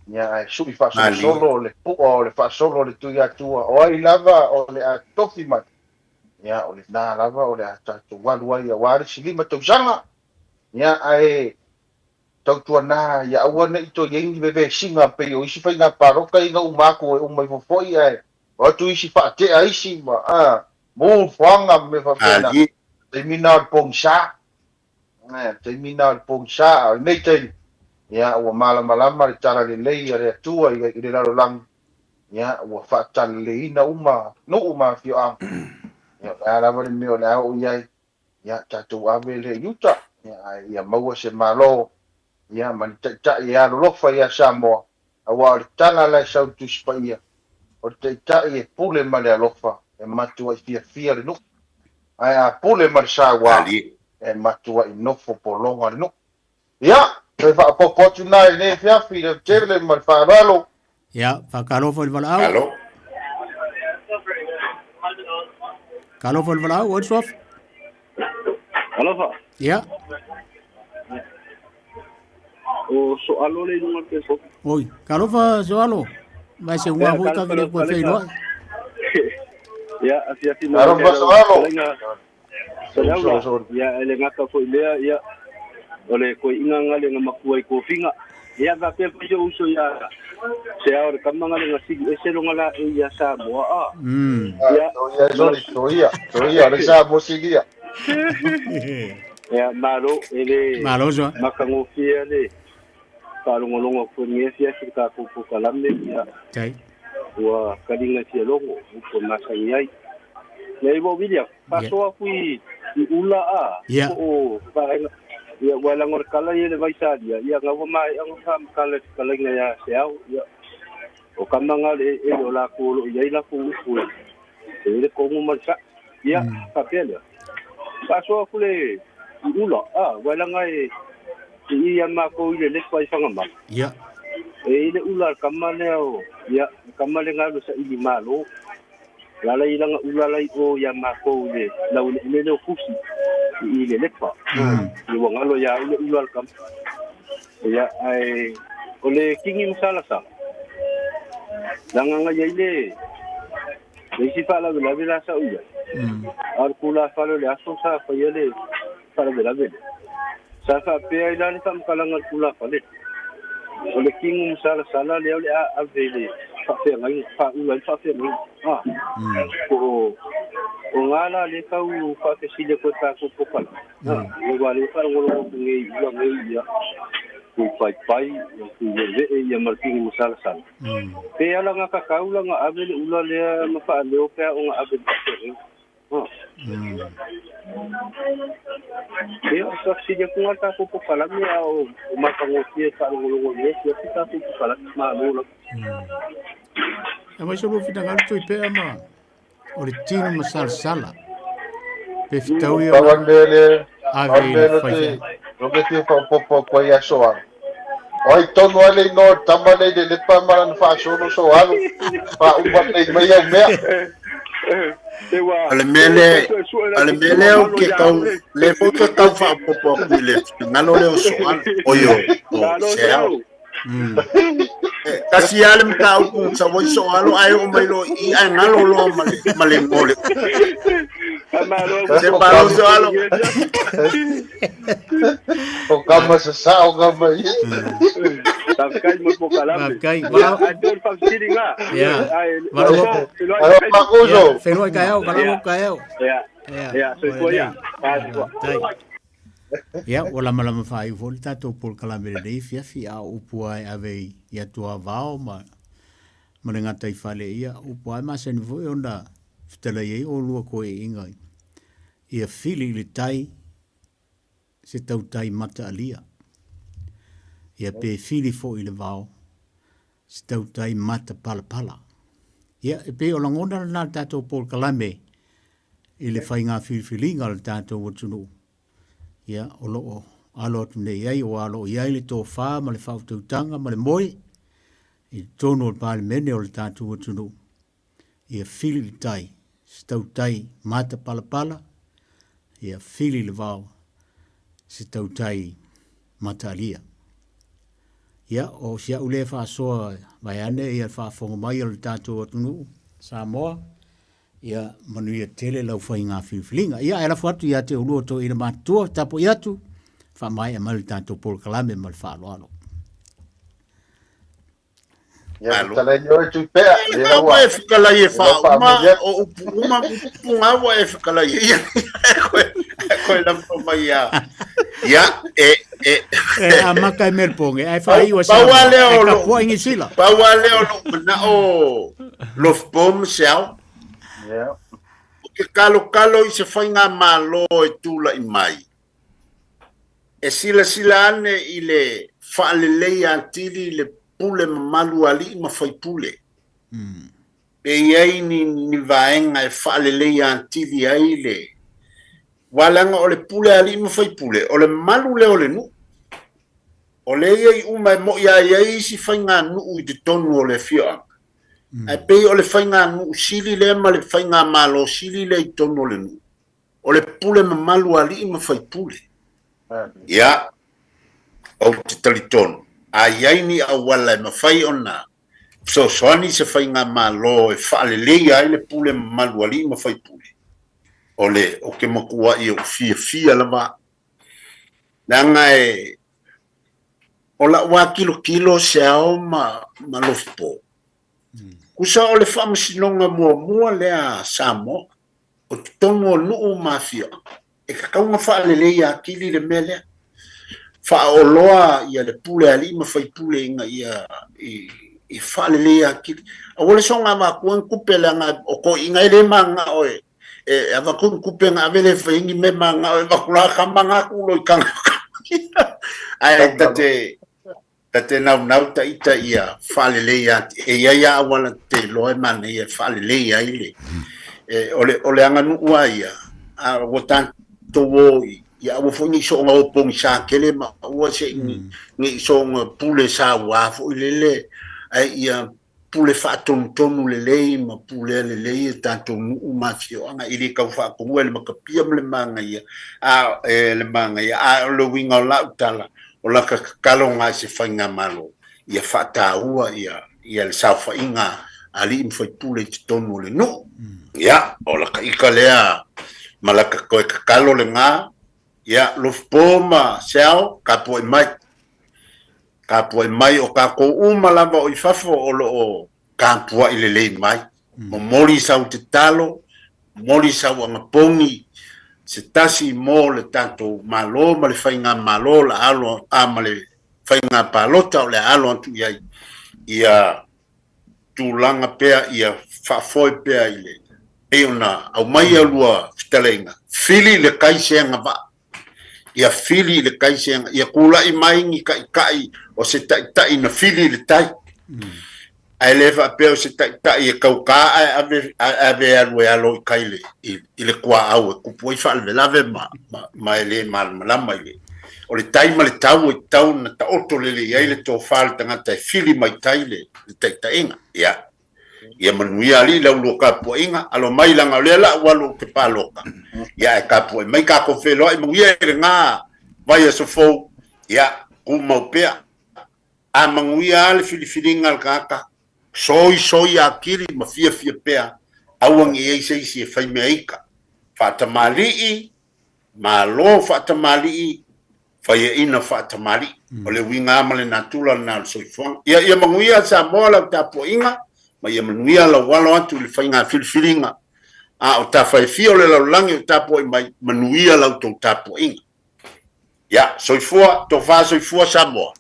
ia, ae su'i faasolosolo le pu'a o le faasolo a le Tuiatua, o ai lava o le a tofi mai, ia, o lena lava o le a tatou alu ai aua le isi 5 tausaga, ia, ae tautuana ia aua ne i toe i ai ni vevesiga pei o isi faiga palota ia na uma atu e uma ifo foi ae o atu isi faatea isi ma a mu fuaga ma mea faapena. Ali. Taimi na o le pogisa. Eh, taimi na o le pogisa. A o lenei taimi, ia, ua malamalama le talalelei a le Atua i le lalolagi. Ia, ua faataleleiina uma nuu ma afioaga. Ia, o le a lava le mea o le a oo i ai, ia, tatou ave lea i uta, ia, ae ia maua se Malo, ia, ma ni taitai e alolofa ia Samoa, aua o le tala la e sau i le Tusi Paia, o le taitai e pule ma le alofa, e matuai fiafia le nuu, ae a pule ma le saua, e matuai nofo pologa le nuu. Ia, toe faaopoopo atu lena i lenei afiafi i le tele ma le faaaloalo. Ia, faatalofa i le valaau. Alo. Talofa i le valaau, oi le suafa. Alofa. Ia. O Soalo le inuga pe so. Oi, talofa Soalo. Mai se unga foi ta kile ko fei loa. Ia, afiafi mai. Talofa Soalo. Saleaula, ia e le gata foi lea, ia o le koi'iga ga le ga makua i kofiga. Ia faapea foi si ou uso ia Seao o le kama ga le ga sili ese loga laei ia Samoa a. Ia, Soia, sorry, soia, soia, le Samoa silia. Ia, malo, e le Malo, Soa. matagofie le faalogologo atu i lenei afiafi i le tatou polokalame, ia, Tai. ua kaliga fia logo, upu e masani ai. Leai, ua William, faasoa atu i, i ula a, Yeah. po o vaega, ia, ua lago le kala ia le Vaisalia, ia, ga ua maea ona faamatala i fetalaiga ia Seao, ia, o kama ga le eleele o latou o lo o i ai latou upu e, e i ai le kogu ma le sa'i. Ia, faapea lea. Faasoa atu le i ula, a, ua laga e i i ia matou i le lepa i Fagamalo. Yeah. E i le ula a le kama lea o, ia, le kama lea na alu e saili malo. Lala i lana ula la i o ia matou i le laueleele lea o Fusi i i le lepa. Ia ua galo ia au le ula a le kama. Ia, ae o le kingi masalasala, leaga na i ai le le isi faalavelave la sa ou i ai. A o le tulafale o le aso sa faia le faalavelave lea. Sa faapea ai la le faamatalaga a le tulafale lea, o le kigu masalasala lea o le a ave i le faafeagaiga, faaula ai le faafeagaiga. A, po o, o ga la lea tau faafesili atu ai tatou polokalame. A, aua o lea ua faalogologo atu nei i ula nei, ia, kui paipai, ia, kui veevee, ia ma le kigu masalasala. Pe alagatatau la ona ave le ula lea ma faaleo pe a ona ave i le faafeagaiga. Ia, o sa fesili atu lena i le tatou polokalame, a o matagofie e faalogologo i lenei afiafi tatou polokalame. Malo lava. Aumai so lua finagalo Tuipea ma o le tino masalasala. Pe fetaui Pau ona le mea lea, ave pau le i mea le lea te, faifeau. lea te fia faaopoopo atu ai ia Soalo. O ai tonu lava le igoa o le tama lea i le lepa ma lana faasolo Soalo, faauma lelei mai au mea. O le mea lea, o le mea lea ou te tau, lea foi ou te tau faaopoopo atu i le finagalo lea o Soalo, oi o, o Seao. Tasi lava le mataupu sa oi Soalo ae oo mai loa i i ae galo loa ma le, ma le igoa o le Se malo Soalo. O kama sasao kama ia. Faafetai mo le polokalame. Faafetai. Ia, Valaau. ae pei o le faafesili na. Ia. Ae, Valaau. Alo Makuso. Ia, feiloai taeao, valaau atu taeao. Ia, Ia, ia, soifua ia. Faafetai. Ia, ua lamalama faaiu foi le tatou polokalame i lenei afiafi, a o upu lava e ave i atuavao ma, ma le gataifale, ia, upu lava e masani foi ona fetalai ai oulua toeaiina ia fili i le tai se tautai mataalia, ia pe fili foi i le vao se tautai matapalapala. Ia, e pei o lagona lena o le tatou polokalame i le faiga filifiliga o le tatou atunuu, ia, o lo o alo atu nei ai, ua alo i ai le tofa ma le faautautaga ma le moe i totonu o le Palemene o le tatou atunuu, ia fili i le tai, se tautai matapalapala, ia fili i le vao, se tautai mataalia. Ia, o si au lea faasoa vaeane ia le faafofoga mai o le tatou atunuu Samoa, ia manuia tele lau faiga filifiliga. Ia, ae lafo atu ia te oulua toeaina matutua, tapuai atu, faamaea mai le tatou polokalame ma le faaaloalo. Ia fetalai oe Tuipea. E lau ua e fetalai e faauma o upu uma upu ngā ua e fetalai e ia. Koe, koe lava mai ia. Ia, e, e. E a maka e Melbourne, ai whai iwa sa. Pau a lea o lo. Kapua ingi sila. Pau a lea o lo manao. Lofopo ma Seao. Ia. Ou te kalokalo i se faigamalo e tulai mai, e silasila ane i le faaleleia atili le pule mamalu a alii ma faipule. Pe i ai ni, ni vaega e faaleleia atili ai le aua leaga o le pule a alii ma faipule, o le malu lea o le nuu. O lea e i ai uma e mo'i lava e i ai isi faiganuu i totonu o le afioaga, ae pei o le faiganuu sili lea ma le faigamalo sili lea i totonu o le nuu, o le pule mamalu a alii ma faipule. Ia, ou te talitonu, a i ai ni auala e mafai ona fesoasoani se faigamalo e faaleleia ai le pule mamalu a alii ma faipule, o le, ou te matuai ou fiafia lava Leaga e, o la'u lava tilotilo Seao ma, ma Lofopo, tusa o le faamasinoga muamua lea a Samoa, o totonu o nuu ma afioaga, e tatau ona faaleleia atili le mea lea. Faaoloa ia le pule a alii ma faipule ina ia i, i faaleleia atili. Aua le soona avatua ni tupe leaga o toeaiina e le mananao e, e avatu ni tupe na ave le fai ni mea mananao e avatu la kama na atu lo i tanga ae tate tate naunau ta ita ia faalelei ati e iai a auala te iloa e manaia e faalelei ai le e, o le o le aganuu a ia a ua tatou o i ia aua foi ne i soona o pogisa tele ma aua se i ne i soona pule sauā foi lele ae ia pule faatonutonu lelei ma pulea lelei e tatou nuu ma afioaga e le tau faatonua e le matapia ma le manaia a e le manaia a o le uiga o lau tala o laka tatalo na i se faigamalo ia faataua ia ia le saofaiga a alii ma faipule i totonu o le nuu ia o laka ika lea ma laka toe tatalo lena ia Lofopo ma Seao tapuai mai Tapuai mai o tatou uma lava o i fafo o lo o tapuai lelei mai. Momoli sau tatalo, momoli sau anapogi, se tasi mo le tatou Malo ma le Faigamalo o le a alo a ma le faiga palota o le a alo atu i ai, ia tulaga pea, ia faafoe pea i le pei ona aumai a lua fetalaiga, fili le kai se agavaa. Ia fili i le tai se aga, ia tulai mai ni taitai o se taitai na fili i le tai. Ae le faapea o se taitai e tauta ae ave, ae ave alu e alo i tai i le, i, i le tuaau e tupu ai faalavelave ma, ma, ma e le malamalama i le, o le tai ma le tau e tatau ona taoto lelei ai le tofa a le tagata e fili mai tai le, le taitaiga. Ia. Ia manuia alii la ulua tapuaiga, alo mai leaga o lea la ua alu ou te palota, ia ae tapuai mai tatou feiloai manuia i lena vaiaso fou, ia tumau pea. A manuia lava le filifiliga a le tagata, soisoi atili ma fiafia pea, aua ne i i ai se isi e fai mea ita. Faatamalii, Malo faatamalii, faiaina faatamalii. O le uiga lava ma le natura lena o le soifuaga. Ia, ia manuia Samoa lau tapuaiga, ma ia manuia lau alo atu i le faiga filifiliga. A o tafa e fia o le lalolagi o tapuai mai, manuia la outou tapuaiga. Ia, soifua, tofa soifua Samoa.